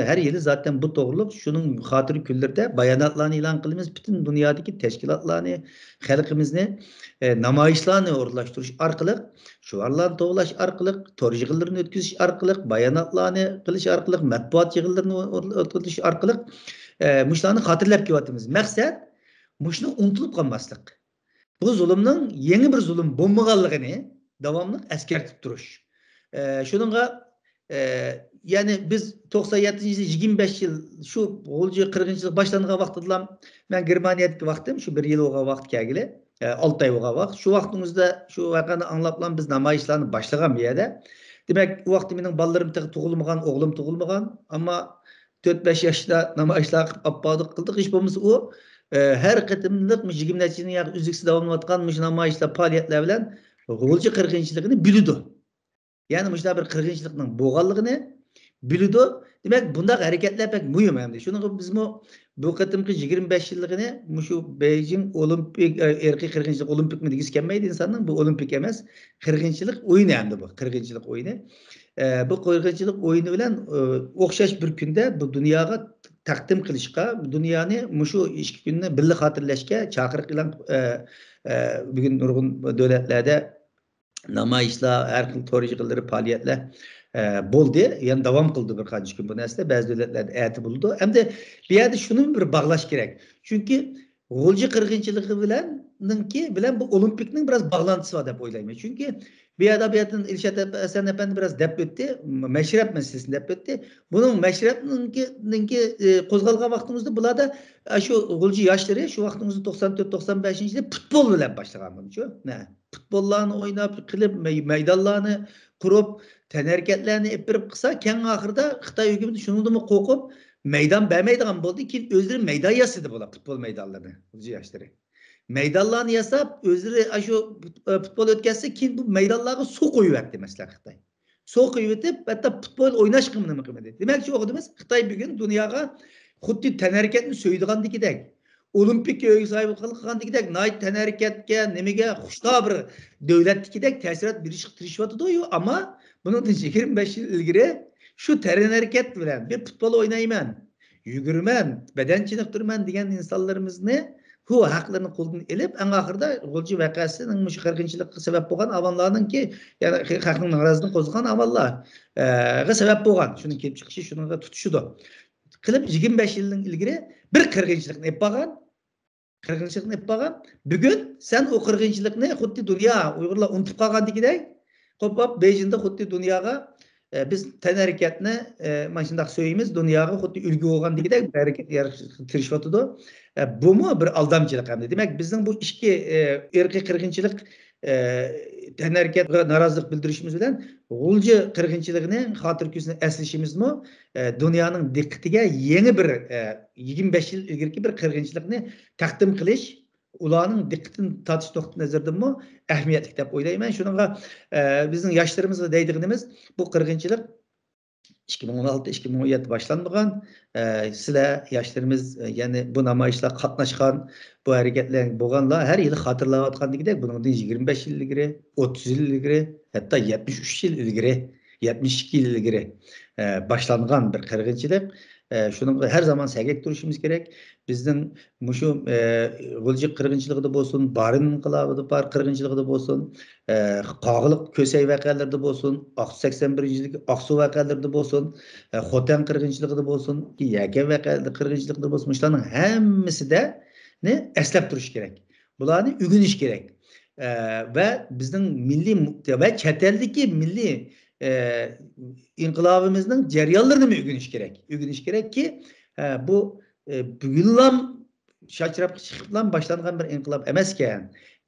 ھەر يىلى زاتەن بۇ توغرۇلۇق شۇنىڭ خاتىرە كۈنلىرىدە باياناتلارنى ئېلان قىلىمىز. پۈتۈن دۇنيادىكى تەشكىلاتلارنى، خەلقىمىزنى، ئە، نامايىشلارنى ئورۇنلاشتۇرۇش ئارقىلىق، شوئارلارنى توۋلاش ئارقىلىق، تور يىغىنلىرىنى ئۆتكۈزۈش ئارقىلىق، باياناتلارنى قىلىش ئارقىلىق، مەتبۇئات يىغىنلىرىنى ئور-، ئۆتكۈزۈش ئارقىلىق، ئە، مۇشۇلارنى خاتىرىلەپ كېلىۋاتىمىز. مەقسەت، مۇشۇنى ئۇنتۇلۇپ قالماسلىق. بۇ زۇلۇمنىڭ يېڭى بىر زۇلۇم بولمىغانلىقىنى داۋاملىق ئەسكەرتىپ تۇرۇش. ئە، شۇنىڭغا، ئە، يەنى بىز توقسان يەتتىنچى يىل، يىگىرمە بەش يىل شۇ غۇلجا قىرغىنچىلىق باشلانغان ۋاقتىدىلا مەن گېرمانىيەدىكى ۋاقتىم، شۇ بىر يىل بولغان ۋاقىت كەلگىلى، ئە، ئالتە ئاي بولغان ۋاقىت. شۇ ۋاقتىڭىزدا شۇ ۋەقەنى ئاڭلاپلا بىز نامايىشلارنى باشلىغان بۇ يەردە. دېمەك، ئۇ ۋاقىتتا مېنىڭ بالىلىرىم تېخى تۇغۇلمىغان، ئوغلۇم تۇغۇلمىغان. ئەمما تۆت بەش ياشتا نامايىشلار قىلىپ ئاپپادۇق قىلدۇق. ھېچ بولمىسا ئۇ، ئە، ھەر قېتىملىق مۇشۇ يىگىرمە نەچچە يىلنىڭ ياقى ئۈزلۈكسىز داۋاملىنىۋاتقان مۇشۇ نامايىشلار، پائالىيەتلەر بىلەن غۇلجا قىرغىنچىلىقىنى بىلىدۇ. يەنى مۇشۇنداق بىر قىرغىنچىلىقنىڭ بولغانلىقىنى بىلىدۇ. دېمەك، بۇنداق ھەرىكەتلەر بەك مۇھىم ئەمدى. شۇنىڭغا بىزمۇ بۇ قېتىمقى يىگىرمە بەش يىللىقىنى مۇشۇ بېيجىڭ ئولىمپىك، ئە، ئىرقىي قىرغىنچىلىق، ئولىمپىكمۇ دېگۈسى كەلمەيدۇ ئىنساننىڭ، بۇ ئولىمپىك ئەمەس، قىرغىنچىلىق ئويۇنى ئەمدى بۇ، قىرغىنچىلىق ئويۇنى. ئە، بۇ قىرغىنچىلىق ئويۇنى بىلەن، ئە، ئوخشاش بىر كۈندە بۇ دۇنياغا تەقدىم قىلىشقا، دۇنيانى مۇشۇ ئىككى كۈننى بىللە خاتىرىلەشكە چاقىرىق ئېلان، ئە، ئە، بۈگۈن نۇرغۇن دۆلەتلەردە نامايىشلار، ھەر خىل تور يىغىنلىرى، پائالىيەتلەر، ئە، بولدى. يەنە داۋام قىلدى بىر قانچە كۈن بۇ نەرسىلەر. بەزى دۆلەتلەردە ئەتە بولىدۇ. ئەمدى بۇ يەردە شۇنىمۇ بىر باغلاش كېرەك. چۈنكى غۇلجا قىرغىنچىلىقى بىلەننىڭكى بىلەن بۇ ئولىمپىكنىڭ بىراز باغلانتىسى بار دەپ ئويلايمەن. چۈنكى بۇ يەردە، بۇ يەردىن ئىلشات ھەسەن ئەپەندى بىراز دەپ ئۆتتى. مەشرەپ مەسىلىسىنى دەپ ئۆتتى. بۇنىڭ مەشرەپنىڭكى، نىڭكى، ئە، قوزغالغان ۋاقتىمىزدا بۇلاردا، ئە، شۇ غۇلجا ياشلىرى شۇ ۋاقتىمىزدا توقسان تۆت، توقسان بەشىنچى يىلى پۇتبول بىلەن باشلىغان بۇنچۇ. نە، پۇتبوللارنى ئويناپ، قىلىپ، مەي-، مەيدانلارنى قۇرۇپ، تەنھەرىكەتلەرنى ئېلىپ بېرىپ قىلسا، كەڭ ئاخىرىدا خىتاي ھۆكۈمىتى شۇنىڭدىنمۇ قورقۇپ، مەيدان بەرمەيدىغان بولدى. كېيىن ئۆزلىرى مەيدان ياسىدى بۇلار، پۇتبول مەيدانلىرىنى، غۇلجا ياشلىرى. مەيدانلارنى ياساپ، ئۆزلىرى ئاشۇ پۇت-، پۇتبول ئۆتكەزسە، كېيىن بۇ مەيدانلارغا سۇ قۇيۇۋەتتى، مەسىلەن، خىتاي. سۇ قۇيۇۋېتىپ، ھەتتا پۇتبول ئويناشقىمۇ نېمە قىلمىدى. دېمەكچى بولغىنىمىز، خىتاي بۈگۈن دۇنياغا خۇددى تەنھەرىكەتنى سۆيىدىغاندىكىدەك، ئولىمپىككە ئۆزى ساھىب قىلغاندىكىدەك، ناھايىتى تەنھەرىكەتكە، نېمىگە خۇشتار بىر دۆلەتتىكىدەك تەسىرات بېرىشقا تىرىشىۋاتىدۇ. يو، ئەمما بۇنىڭدىن يىگىرمە بەش يىل ئىلگىرى شۇ تەنھەرىكەت بىلەن بىر پۇتبول ئوينايمەن، يۈگۈرىمەن، بەدەن چېنىقتۇرىمەن دېگەن ئىنسانلىرىمىزنى، ھۇ، ھەقلىرىنى قولدىن ئېلىپ، ئەڭ ئاخىرىدا غۇلجا ۋەقەسىنىڭ مۇشۇ قىرغىنچىلىققا سەۋەب بولغان ئاۋاملارنىڭكى، يەنى خەلقنىڭ نارازىلىقىنى قوزغىغان ئاۋاملار، ئە، غا سەۋەب بولغان. شۇنىڭ كېلىپ چىقىشى شۇنىڭغا تۇتىشىدۇ. قىلىپ يىگىرمە بەش يىلدىن ئىلگىرى بىر قىرغىنچىلىقنى ئېلىپ بارغان، قىرغىنچىلىقنى ئېلىپ بارغان. بۈگۈن سەن ئۇ قىرغىنچىلىقنى خۇددى دۇنيا، ئۇيغۇرلار ئۇنتۇپ قالغاندىكىدەك، قوپاپ بېيجىڭدا خۇددى دۇنياغا، ئە، بىز تەنھەرىكەتنى، ئە، مانا شۇنداق سۆيىمىز، دۇنياغا خۇددى ئۈلگە بولغاندىكىدەك بىر ھەرىكەت يارىتىشقا تىرىشىۋاتىدۇ. ئە، بۇمۇ بىر ئالدامچىلىق ئەمدى. دېمەك، بىزنىڭ بۇ ئىچكى، ئە، ئىرقىي قىرغىنچىلىق، ئە، تەنھەرىكەتكە نارازىلىق بىلدۈرۈشىمىز بىلەن غۇلجا قىرغىنچىلىقىنى خاتىرە كۈنىسىنى ئەسلىشىمىزمۇ، ئە، دۇنيانىڭ دىققىتىگە يېڭى بىر، ئە، يىگىرمە بەش يىل ئىلگىرىكى بىر قىرغىنچىلىقنى تەقدىم قىلىش، ئۇلارنىڭ دىققىتىنى تارتىش نۇقتىئى نەزىرىدىنمۇ ئەھمىيەتلىك دەپ ئويلايمەن. شۇنىڭغا، ئە، بىزنىڭ ياشلىرىمىزغا دەيدىغىنىمىز، بۇ قىرغىنچىلىق ئىككى مىڭ ئون ئالتە، ئىككى مىڭ ئون يەتتە باشلانمىغان. ئە، سىلەر ياشلىرىمىز، ئە، يەنى بۇ نامايىشلارغا قاتناشقان، بۇ ھەرىكەتلەرگە بولغانلار ھەر يىلى خاتىرىلەۋاتقاندىكىدەك، بۇنىڭدىن يىگىرمە بەش يىل ئىلگىرى، ئوتتۇز يىل ئىلگىرى، ھەتتا يەتمىش ئۈچ يىل ئىلگىرى، يەتمىش ئىككى يىل ئىلگىرى، ئە، باشلانغان بىر قىرغىنچىلىق. ئە، شۇنىڭغا ھەر زامان سەگەك تۇرۇشىمىز كېرەك. بىزنىڭ مۇشۇ، ئە، غۇلجا قىرغىنچىلىقىدا بولسۇن، بارىن ئىنقىلابىدا بار قىرغىنچىلىقىدا بولسۇن، ئە، قاغىلىق كۆسەي ۋەقەلىرىدە بولسۇن، ئاق-، سەكسەن بىرىنچى يىلدىكى ئاقسۇ ۋەقەلىرىدە بولسۇن، ئە، خوتەن قىرغىنچىلىقىدا بولسۇن، يەكەن ۋەقەلىرىدە قىرغىنچىلىقىدا بولسۇن، مۇشۇلارنىڭ ھەممىسىدە نى ئەسلەپ تۇرۇش كېرەك. بۇلارنى ئۆگىنىش كېرەك. ئە، ۋە بىزنىڭ مىللىي مۇ-، ۋە چەت ئەلدىكى مىللىي، ئە، ئىنقىلابىمىزنىڭ جەريانلىرىنىمۇ ئۆگىنىش كېرەك. ئۆگىنىش كېرەككى، ئە، بۇ، ئە، بۈگۈنلام شاچىراپ چىقىپلا باشلانغان بىر ئىنقىلاب ئەمەسكەن،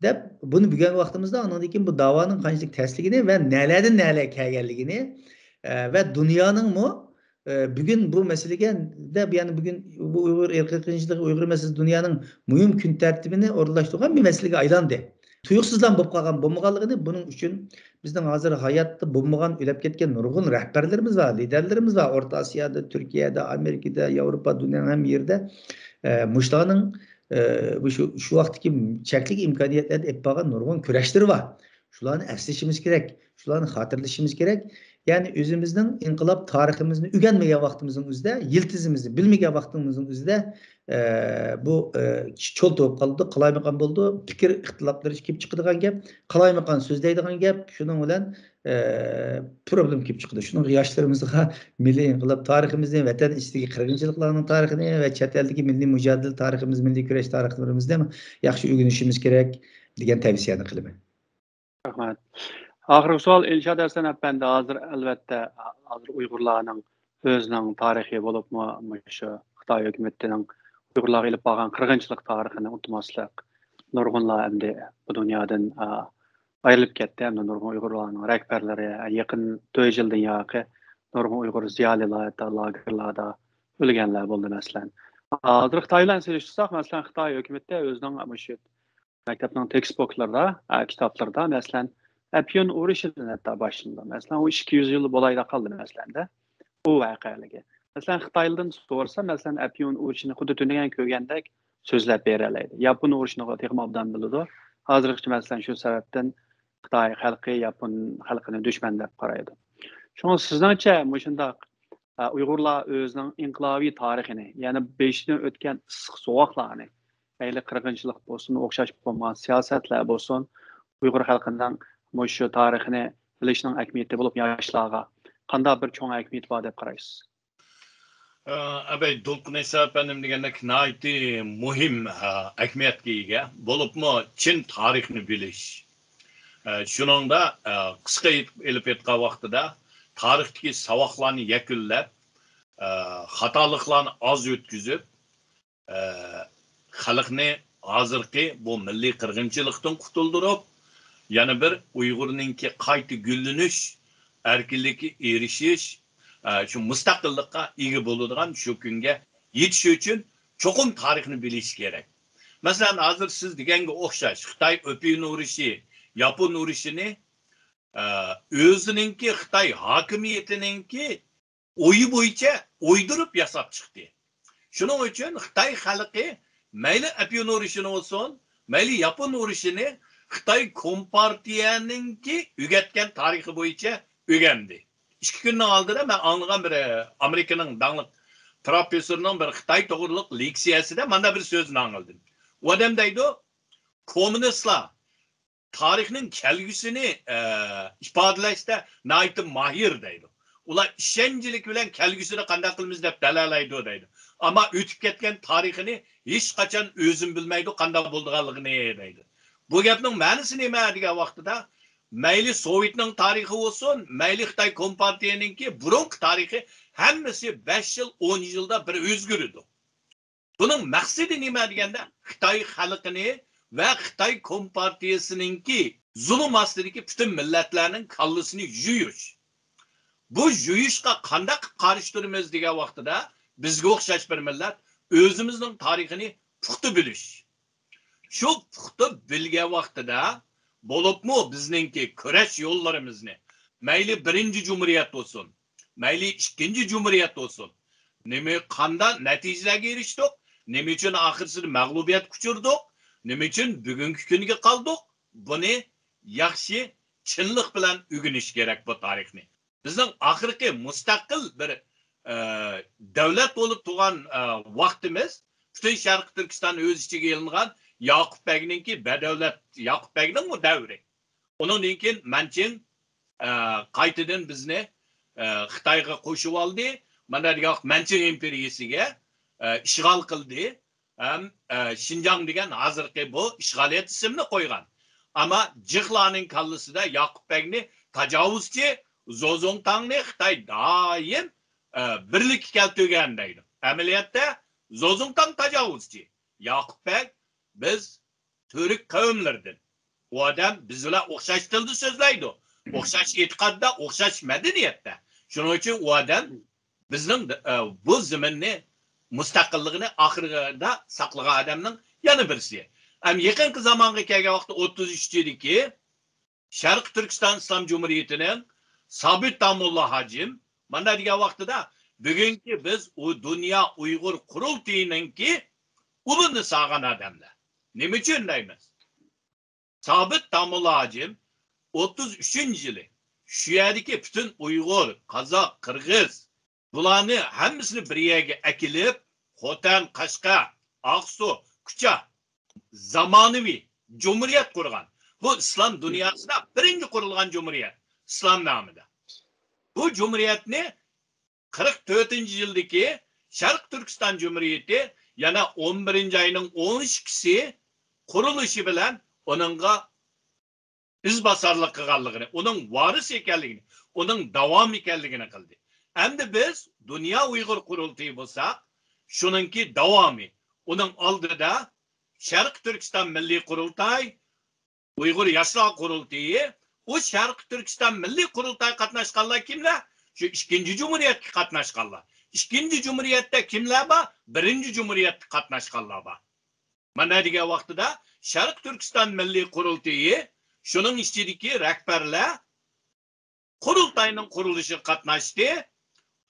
دەپ، بۇنى بۈگۈنكى ۋاقتىمىزدا ئاندىن كېيىن بۇ داۋانىڭ قانچىلىك تەسلىكىنى ۋە نەلەردىن نەلەرگە كەلگەنلىكىنى، ئە، ۋە دۇنيانىڭمۇ، ئە، بۈگۈن بۇ مەسىلىگە دەپ، يەنى بۈگۈن بۇ ئۇيغۇر ئىرقىي قىرغىنچىلىقى، ئۇيغۇر مەسىلىسى دۇنيانىڭ مۇھىم كۈن تەرتىپىنى ئورۇنلاشتۇرغان بىر مەسىلىگە ئايلاندى. تۇيۇقسىزلا بولۇپ قالغان بولمىغانلىقىنى، بۇنىڭ ئۈچۈن بىزنىڭ ھازىر ھاياتتا بولمىغان، ئۆلۈپ كەتكەن نۇرغۇن رەھبەرلىرىمىز بار، لىدەرلىرىمىز بار. ئورتا ئاسىيادا، تۈركىيەدە، ئامېرىكىدا، ياۋروپا، دۇنيانىڭ ھەممە يېرىدە، ئە، مۇشۇلارنىڭ، ئە، مۇشۇ، شۇ ۋاقىتتىكى چەكلىك ئىمكانىيەتلەردە ئېلىپ بارغان نۇرغۇن كۈرەشلىرى بار. شۇلارنى ئەسلىشىمىز كېرەك، شۇلارنى خاتىرىلىشىمىز كېرەك. يەنى ئۆزىمىزنىڭ ئىنقىلاب تارىخىمىزنى ئۆگەنمىگەن ۋاقتىمىزنىڭ ئۆزىدە، يىلتىزىمىزنى بىلمىگەن ۋاقتىمىزنىڭ ئۆزىدە، ئە، بۇ، ئە، چۆل تولۇپ قالىدۇ، قالايمىقان بولىدۇ، پىكىر ئىختىلاپلىرى كېلىپ چىقىدىغان گەپ، قالايمىقان سۆزلەيدىغان گەپ، شۇنىڭ بىلەن، ئە، پروبلېما كېلىپ چىقىدۇ. شۇنىڭغا ياشلىرىمىزغا مىللىي ئىنقىلاب تارىخىمىزنى، ۋەتەن ئىچىدىكى قىرغىنچىلىقلارنىڭ تارىخىنى ۋە چەت ئەلدىكى مىللىي مۇجادىلە تارىخىمىز، مىللىي كۈرەش تارىخلىرىمىزنى ياخشى ئۆگىنىشىمىز كېرەك دېگەن تەۋسىيەنى قىلىمەن. رەھمەت. ئاخىرقى سوئال، ئىلشات ھەسەن ئەپەندى، ھازىر ئەلۋەتتە، ھازىر ئۇيغۇرلارنىڭ ئۆزىنىڭ تارىخى بولۇپمۇ، مۇشۇ خىتاي ھۆكۈمىتىنىڭ ئۇيغۇرلارغا ئېلىپ بارغان قىرغىنچىلىق تارىخىنى ئۇنتۇماسلىق. نۇرغۇنلار ئەمدى بۇ دۇنيادىن، ئا، ئايرىلىپ كەتتى. ئەمدى نۇرغۇن ئۇيغۇرلارنىڭ رەھبەرلىرى، يېقىن تۆت يىلدىن ياقى نۇرغۇن ئۇيغۇر زىيالىيلار ھەتتا لاگېرلاردا ئۆلگەنلەر بولدى، مەسىلەن. ھازىر خىتاي بىلەن سېلىشتۇرساق، مەسىلەن، خىتاي ھۆكۈمىتى ئۆزىنىڭ مۇشۇ مەكتەپنىڭ تېكىست بوكلىرىدا، ئە، كىتابلىرىدا، مەسىلەن، ئەپيۈن ئۇرۇشىدىن ھەتتا باشلىنىدۇ. مەسىلەن، ئۇ ئىككى يۈز يىل بولايلا قالدى، مەسىلەندە، ئۇ ۋەقەلىكى. مەسىلەن، خىتايلىدىن سورىسا، مەسىلەن، ئەپيۈن ئۇرۇشىنى خۇددى تۈنۈگۈن كۆرگەندەك سۆزلەپ بېرەلەيدۇ. ياپون ئۇرۇشىنى تېخىمۇ ئوبدان بىلىدۇ. ھازىرغىچە، مەسىلەن، شۇ سەۋەبتىن خىتاي خەلقى ياپون خەلقىنى دۈشمەن دەپ قارايدۇ. شۇڭا سىزنىڭچە مۇشۇنداق، ئە، ئۇيغۇرلار ئۆزىنىڭ ئىنقىلابىي تارىخىنى، يەنى بېشىدىن ئۆتكەن ئىسسىق سوغۇقلارنى، مەيلى قىرغىنچىلىق بولسۇن، ئوخشاش بولمىغان سىياسەتلەر بولسۇن، ئۇيغۇر خەلقىنىڭ مۇشۇ تارىخىنى بىلىشنىڭ ئەھمىيىتى بولۇپ، ياشلارغا قانداق بىر چوڭ ئەھمىيىتى بار دەپ قارايسىز؟ ئە، ئەبەي دولقۇن ئەيسا ئەپەندىم دېگەندەك ناھايىتى مۇھىم، ئە، ئەھمىيەتكە ئىگە. بولۇپمۇ چىن تارىخنى بىلىش. ئە، شۇنىڭدا، ئە، قىسقا ئېيتىپ، ئېلىپ ئېيتقان ۋاقتىدا تارىختىكى ساۋاقلارنى يەكۈنلەپ، ئە، خاتالىقلارنى ئاز ئۆتكۈزۈپ، ئە، خەلقنى ھازىرقى بۇ مىللىي قىرغىنچىلىقتىن قۇتۇلدۇرۇپ، يەنە بىر ئۇيغۇرنىڭكى قايتا گۈللىنىش، ئەركىنلىككە ئېرىشىش، ئە، شۇ مۇستەقىللىققا ئىگە بولىدىغان شۇ كۈنگە يېتىش ئۈچۈن چوقۇم تارىخنى بىلىش كېرەك. مەسىلەن، ھازىر سىز دېگەنگە ئوخشاش، خىتاي ئۆپىيۈن ئۇرۇشى، ياپون ئۇرۇشىنى، ئە، ئۆزىنىڭكى خىتاي ھاكىمىيىتىنىڭكى ئويى بويىچە ئويدۇرۇپ ياساپ چىقتى. شۇنىڭ ئۈچۈن خىتاي خەلقى مەيلى ئەپيۈن ئۇرۇشىنى بولسۇن، مەيلى ياپون ئۇرۇشىنى خىتاي كومپارتىيەنىڭكى ئۆگەتكەن تارىخى بويىچە ئۆگەندى. ئىككى كۈننىڭ ئالدىدا مەن ئاڭلىغان بىر، ئە، ئامېرىكىنىڭ داڭلىق پروفېسسورىنىڭ بىر خىتاي توغرىلىق لېكسىيەسىدە مانداق بىر سۆزىنى ئاڭلىدىم. ئۇ ئادەم دەيدۇ، كوممۇنىستلار تارىخنىڭ كەلگۈسىنى، ئە، ئىپادىلەشتە ناھايىتى ماھىر دەيدۇ. ئۇلار ئىشەنچلىك بىلەن كەلگۈسىدە قانداق قىلىمىز دەپ دەلەلەيدۇ دەيدۇ. ئەمما ئۆتۈپ كەتكەن تارىخىنى ھېچقاچان ئۆزىمۇ بىلمەيدۇ، قانداق بولىدىغانلىقىنى دەيدۇ. بۇ گەپنىڭ مەنىسى نېمە دېگەن ۋاقتىدا، مەيلى سوۋېتنىڭ تارىخى بولسۇن، مەيلى خىتاي كومپارتىيەنىڭكى بۇرۇنقى تارىخى، ھەممىسى بەش يىل، ئون يىلدا بىر ئۆزگىرىدۇ. بۇنىڭ مەقسىتى نېمە دېگەندە، خىتاي خەلقىنى ۋە خىتاي كومپارتىيەسىنىڭكى زۇلۇم ئاستىدىكى پۈتۈن مىللەتلەرنىڭ كاللىسىنى يۇيۇش. بۇ يۇيۇشقا قانداق قىلىپ قارشى تۇرىمىز دېگەن ۋاقتىدا، بىزگە ئوخشاش بىر مىللەت ئۆزىمىزنىڭ تارىخىنى پۇختا بىلىش. شۇ پۇختا بىلگەن ۋاقتىدا، بولۇپمۇ بىزنىڭكى كۈرەش يوللىرىمىزنى، مەيلى بىرىنچى جۇمھۇرىيەت بولسۇن، مەيلى ئىككىنچى جۇمھۇرىيەت بولسۇن، نېمە، قانداق نەتىجىلەرگە ئېرىشتۇق، نېمە ئۈچۈن ئاخىرسىدا مەغلۇبىيەتكە ئۇچرىدۇق، نېمە ئۈچۈن بۈگۈنكى كۈنگە قالدۇق، بۇنى ياخشى، چىنلىق بىلەن ئۆگىنىش كېرەك بۇ تارىخنى. بىزنىڭ ئاخىرقى مۇستەقىل بىر، ئە، دۆلەت بولۇپ تۇرغان، ئە، ۋاقتىمىز، پۈتۈن شەرقىي تۈركىستان ئۆز ئىچىگە ئېلىنغان ياقۇپ بەگنىڭكى بەدەۋلەت، ياقۇپ بەگنىڭمۇ دەۋرى. ئۇنىڭدىن كېيىن مەنچىڭ، ئە، قايتىدىن بىزنى، ئە، خىتايغا قوشۇۋالدى. مانا دېگەن ۋاقىت مەنچىڭ ئىمپېرىيىسىگە، ئە، ئىشغال قىلدى. ھەم، ئە، شىنجاڭ دېگەن ھازىرقى بۇ ئىشغالىيەت ئىسمىنى قويغان. ئەمما جىخلانىڭ كاللىسىدا ياقۇپ بەگنى تاجاۋۇزچى، زوزۇڭتاڭنى خىتاي دائىم، ئە، بىرلىككە كەلتۈرگەن دەيدۇ. ئەمەلىيەتتە زوزۇڭتاڭ تاجاۋۇزچى. ياقۇپ بەگ، بىز تۈرك قەۋملىرىدىن. ئۇ ئادەم بىز بىلەن ئوخشاش تىلدا سۆزلەيدۇ. ئوخشاش ئېتىقادتا، ئوخشاش مەدەنىيەتتە. شۇنىڭ ئۈچۈن ئۇ ئادەم بىزنىڭ، ئە، بۇ زېمىننى مۇستەقىللىقىنى ئاخىرىدا ساقلىغان ئادەمنىڭ يەنە بىرسى. ھەم يېقىنقى زامانغا كەلگەن ۋاقىتتا ئوتتۇز ئۈچىدىكى شەرقىي تۈركىستان ئىسلام جۇمھۇرىيىتىنىڭ سابىت داموللا ھاجىم مانا دېگەن ۋاقتىدا، بۈگۈنكى بىز ئۇ دۇنيا ئۇيغۇر قۇرۇلتىيىنىڭكى ئۇلىنى سالغان ئادەملەر. نېمە ئۈچۈن دەيمىز؟ سابىت داموللا ھاجىم ئوتتۇز ئۈچىنچى يىلى شۇ يەردىكى پۈتۈن ئۇيغۇر، قازاق، قىرغىز، بۇلارنى ھەممىسىنى بىر يەرگە ئەكېلىپ، خوتەن، قەشقەر، ئاقسۇ، كۇچا، زامانىۋى جۇمھۇرىيەت قۇرغان. بۇ ئىسلام دۇنياسىدا بىرىنچى قۇرۇلغان جۇمھۇرىيەت، ئىسلام نامىدا. بۇ جۇمھۇرىيەتنى قىرىق تۆتىنچى يىلدىكى شەرقىي تۈركىستان جۇمھۇرىيىتى يەنە ئون بىرىنچى ئاينىڭ ئون ئىككىسى قۇرۇلۇشى بىلەن ئۇنىڭغا ئىزباسارلىق قىلغانلىقىنى، ئۇنىڭ ۋارىسى ئىكەنلىكىنى، ئۇنىڭ داۋامى ئىكەنلىكىنى قىلدى. ئەمدى بىز دۇنيا ئۇيغۇر قۇرۇلتىيى بولساق، شۇنىڭكى داۋامى. ئۇنىڭ ئالدىدا شەرقىي تۈركىستان مىللىي قۇرۇلتاي، ئۇيغۇر ياشلار قۇرۇلتىيى، ئۇ شەرقىي تۈركىستان مىللىي قۇرۇلتايغا قاتناشقانلار كىملەر؟ شۇ ئىككىنچى جۇمھۇرىيەتكە قاتناشقانلار. ئىككىنچى جۇمھۇرىيەتتە كىملەر بار؟ بىرىنچى جۇمھۇرىيەتكە قاتناشقانلار بار. مانا دېگەن ۋاقتىدا شەرقىي تۈركىستان مىللىي قۇرۇلتىيى، شۇنىڭ ئىچىدىكى رەھبەرلەر قۇرۇلتاينىڭ قۇرۇلۇشىغا قاتناشتى.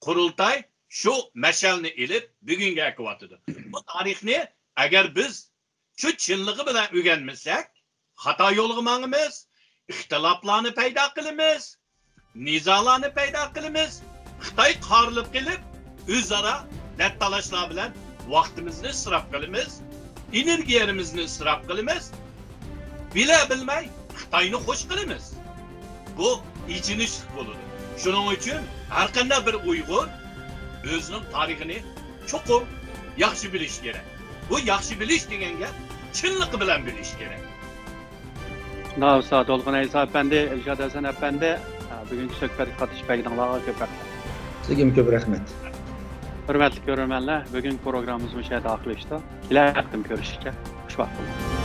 قۇرۇلتاي شۇ مەشئەلنى ئېلىپ بۈگۈنگە ئەكىۋاتىدۇ. بۇ تارىخنى ئەگەر بىز شۇ چىنلىقى بىلەن ئۆگەنمىسەك، خاتا يولغا ماڭىمىز، ئىختىلاپلارنى پەيدا قىلىمىز، نىزالارنى پەيدا قىلىمىز، خىتاي قارىلىپ قېلىپ، ئۆزئارا دەت تالاشلار بىلەن ۋاقتىمىزنى ئىسراپ قىلىمىز، ئېنېرگىيەمىزنى ئىسراپ قىلىمىز، بىلە بىلمەي خىتاينى خوش قىلىمىز. بۇ ئېچىنىشلىق بولىدۇ. شۇنىڭ ئۈچۈن ھەر قانداق بىر ئۇيغۇر ئۆزىنىڭ تارىخىنى چوقۇم ياخشى بىلىش كېرەك. بۇ ياخشى بىلىش دېگەن گەپ چىنلىقى بىلەن بىلىش كېرەك. شۇنداق بولسا، دولقۇن ئەيسا ئەپەندى، ئىلشات ھەسەن ئەپەندى، بۈگۈنكى سۆھبەتكە قاتنىشىپ بەرگىنىڭلارغا كۆپ رەھمەت. سىزگىمۇ كۆپ رەھمەت. ھۆرمەتلىك كۆرۈرمەنلەر، بۈگۈنكى پروگراممىمىز مۇشۇ يەردە ئاخىرلىشىدۇ. كېلەر ھەپتىمۇ كۆرۈشكىچە، خۇش ۋاقىت بولۇڭ.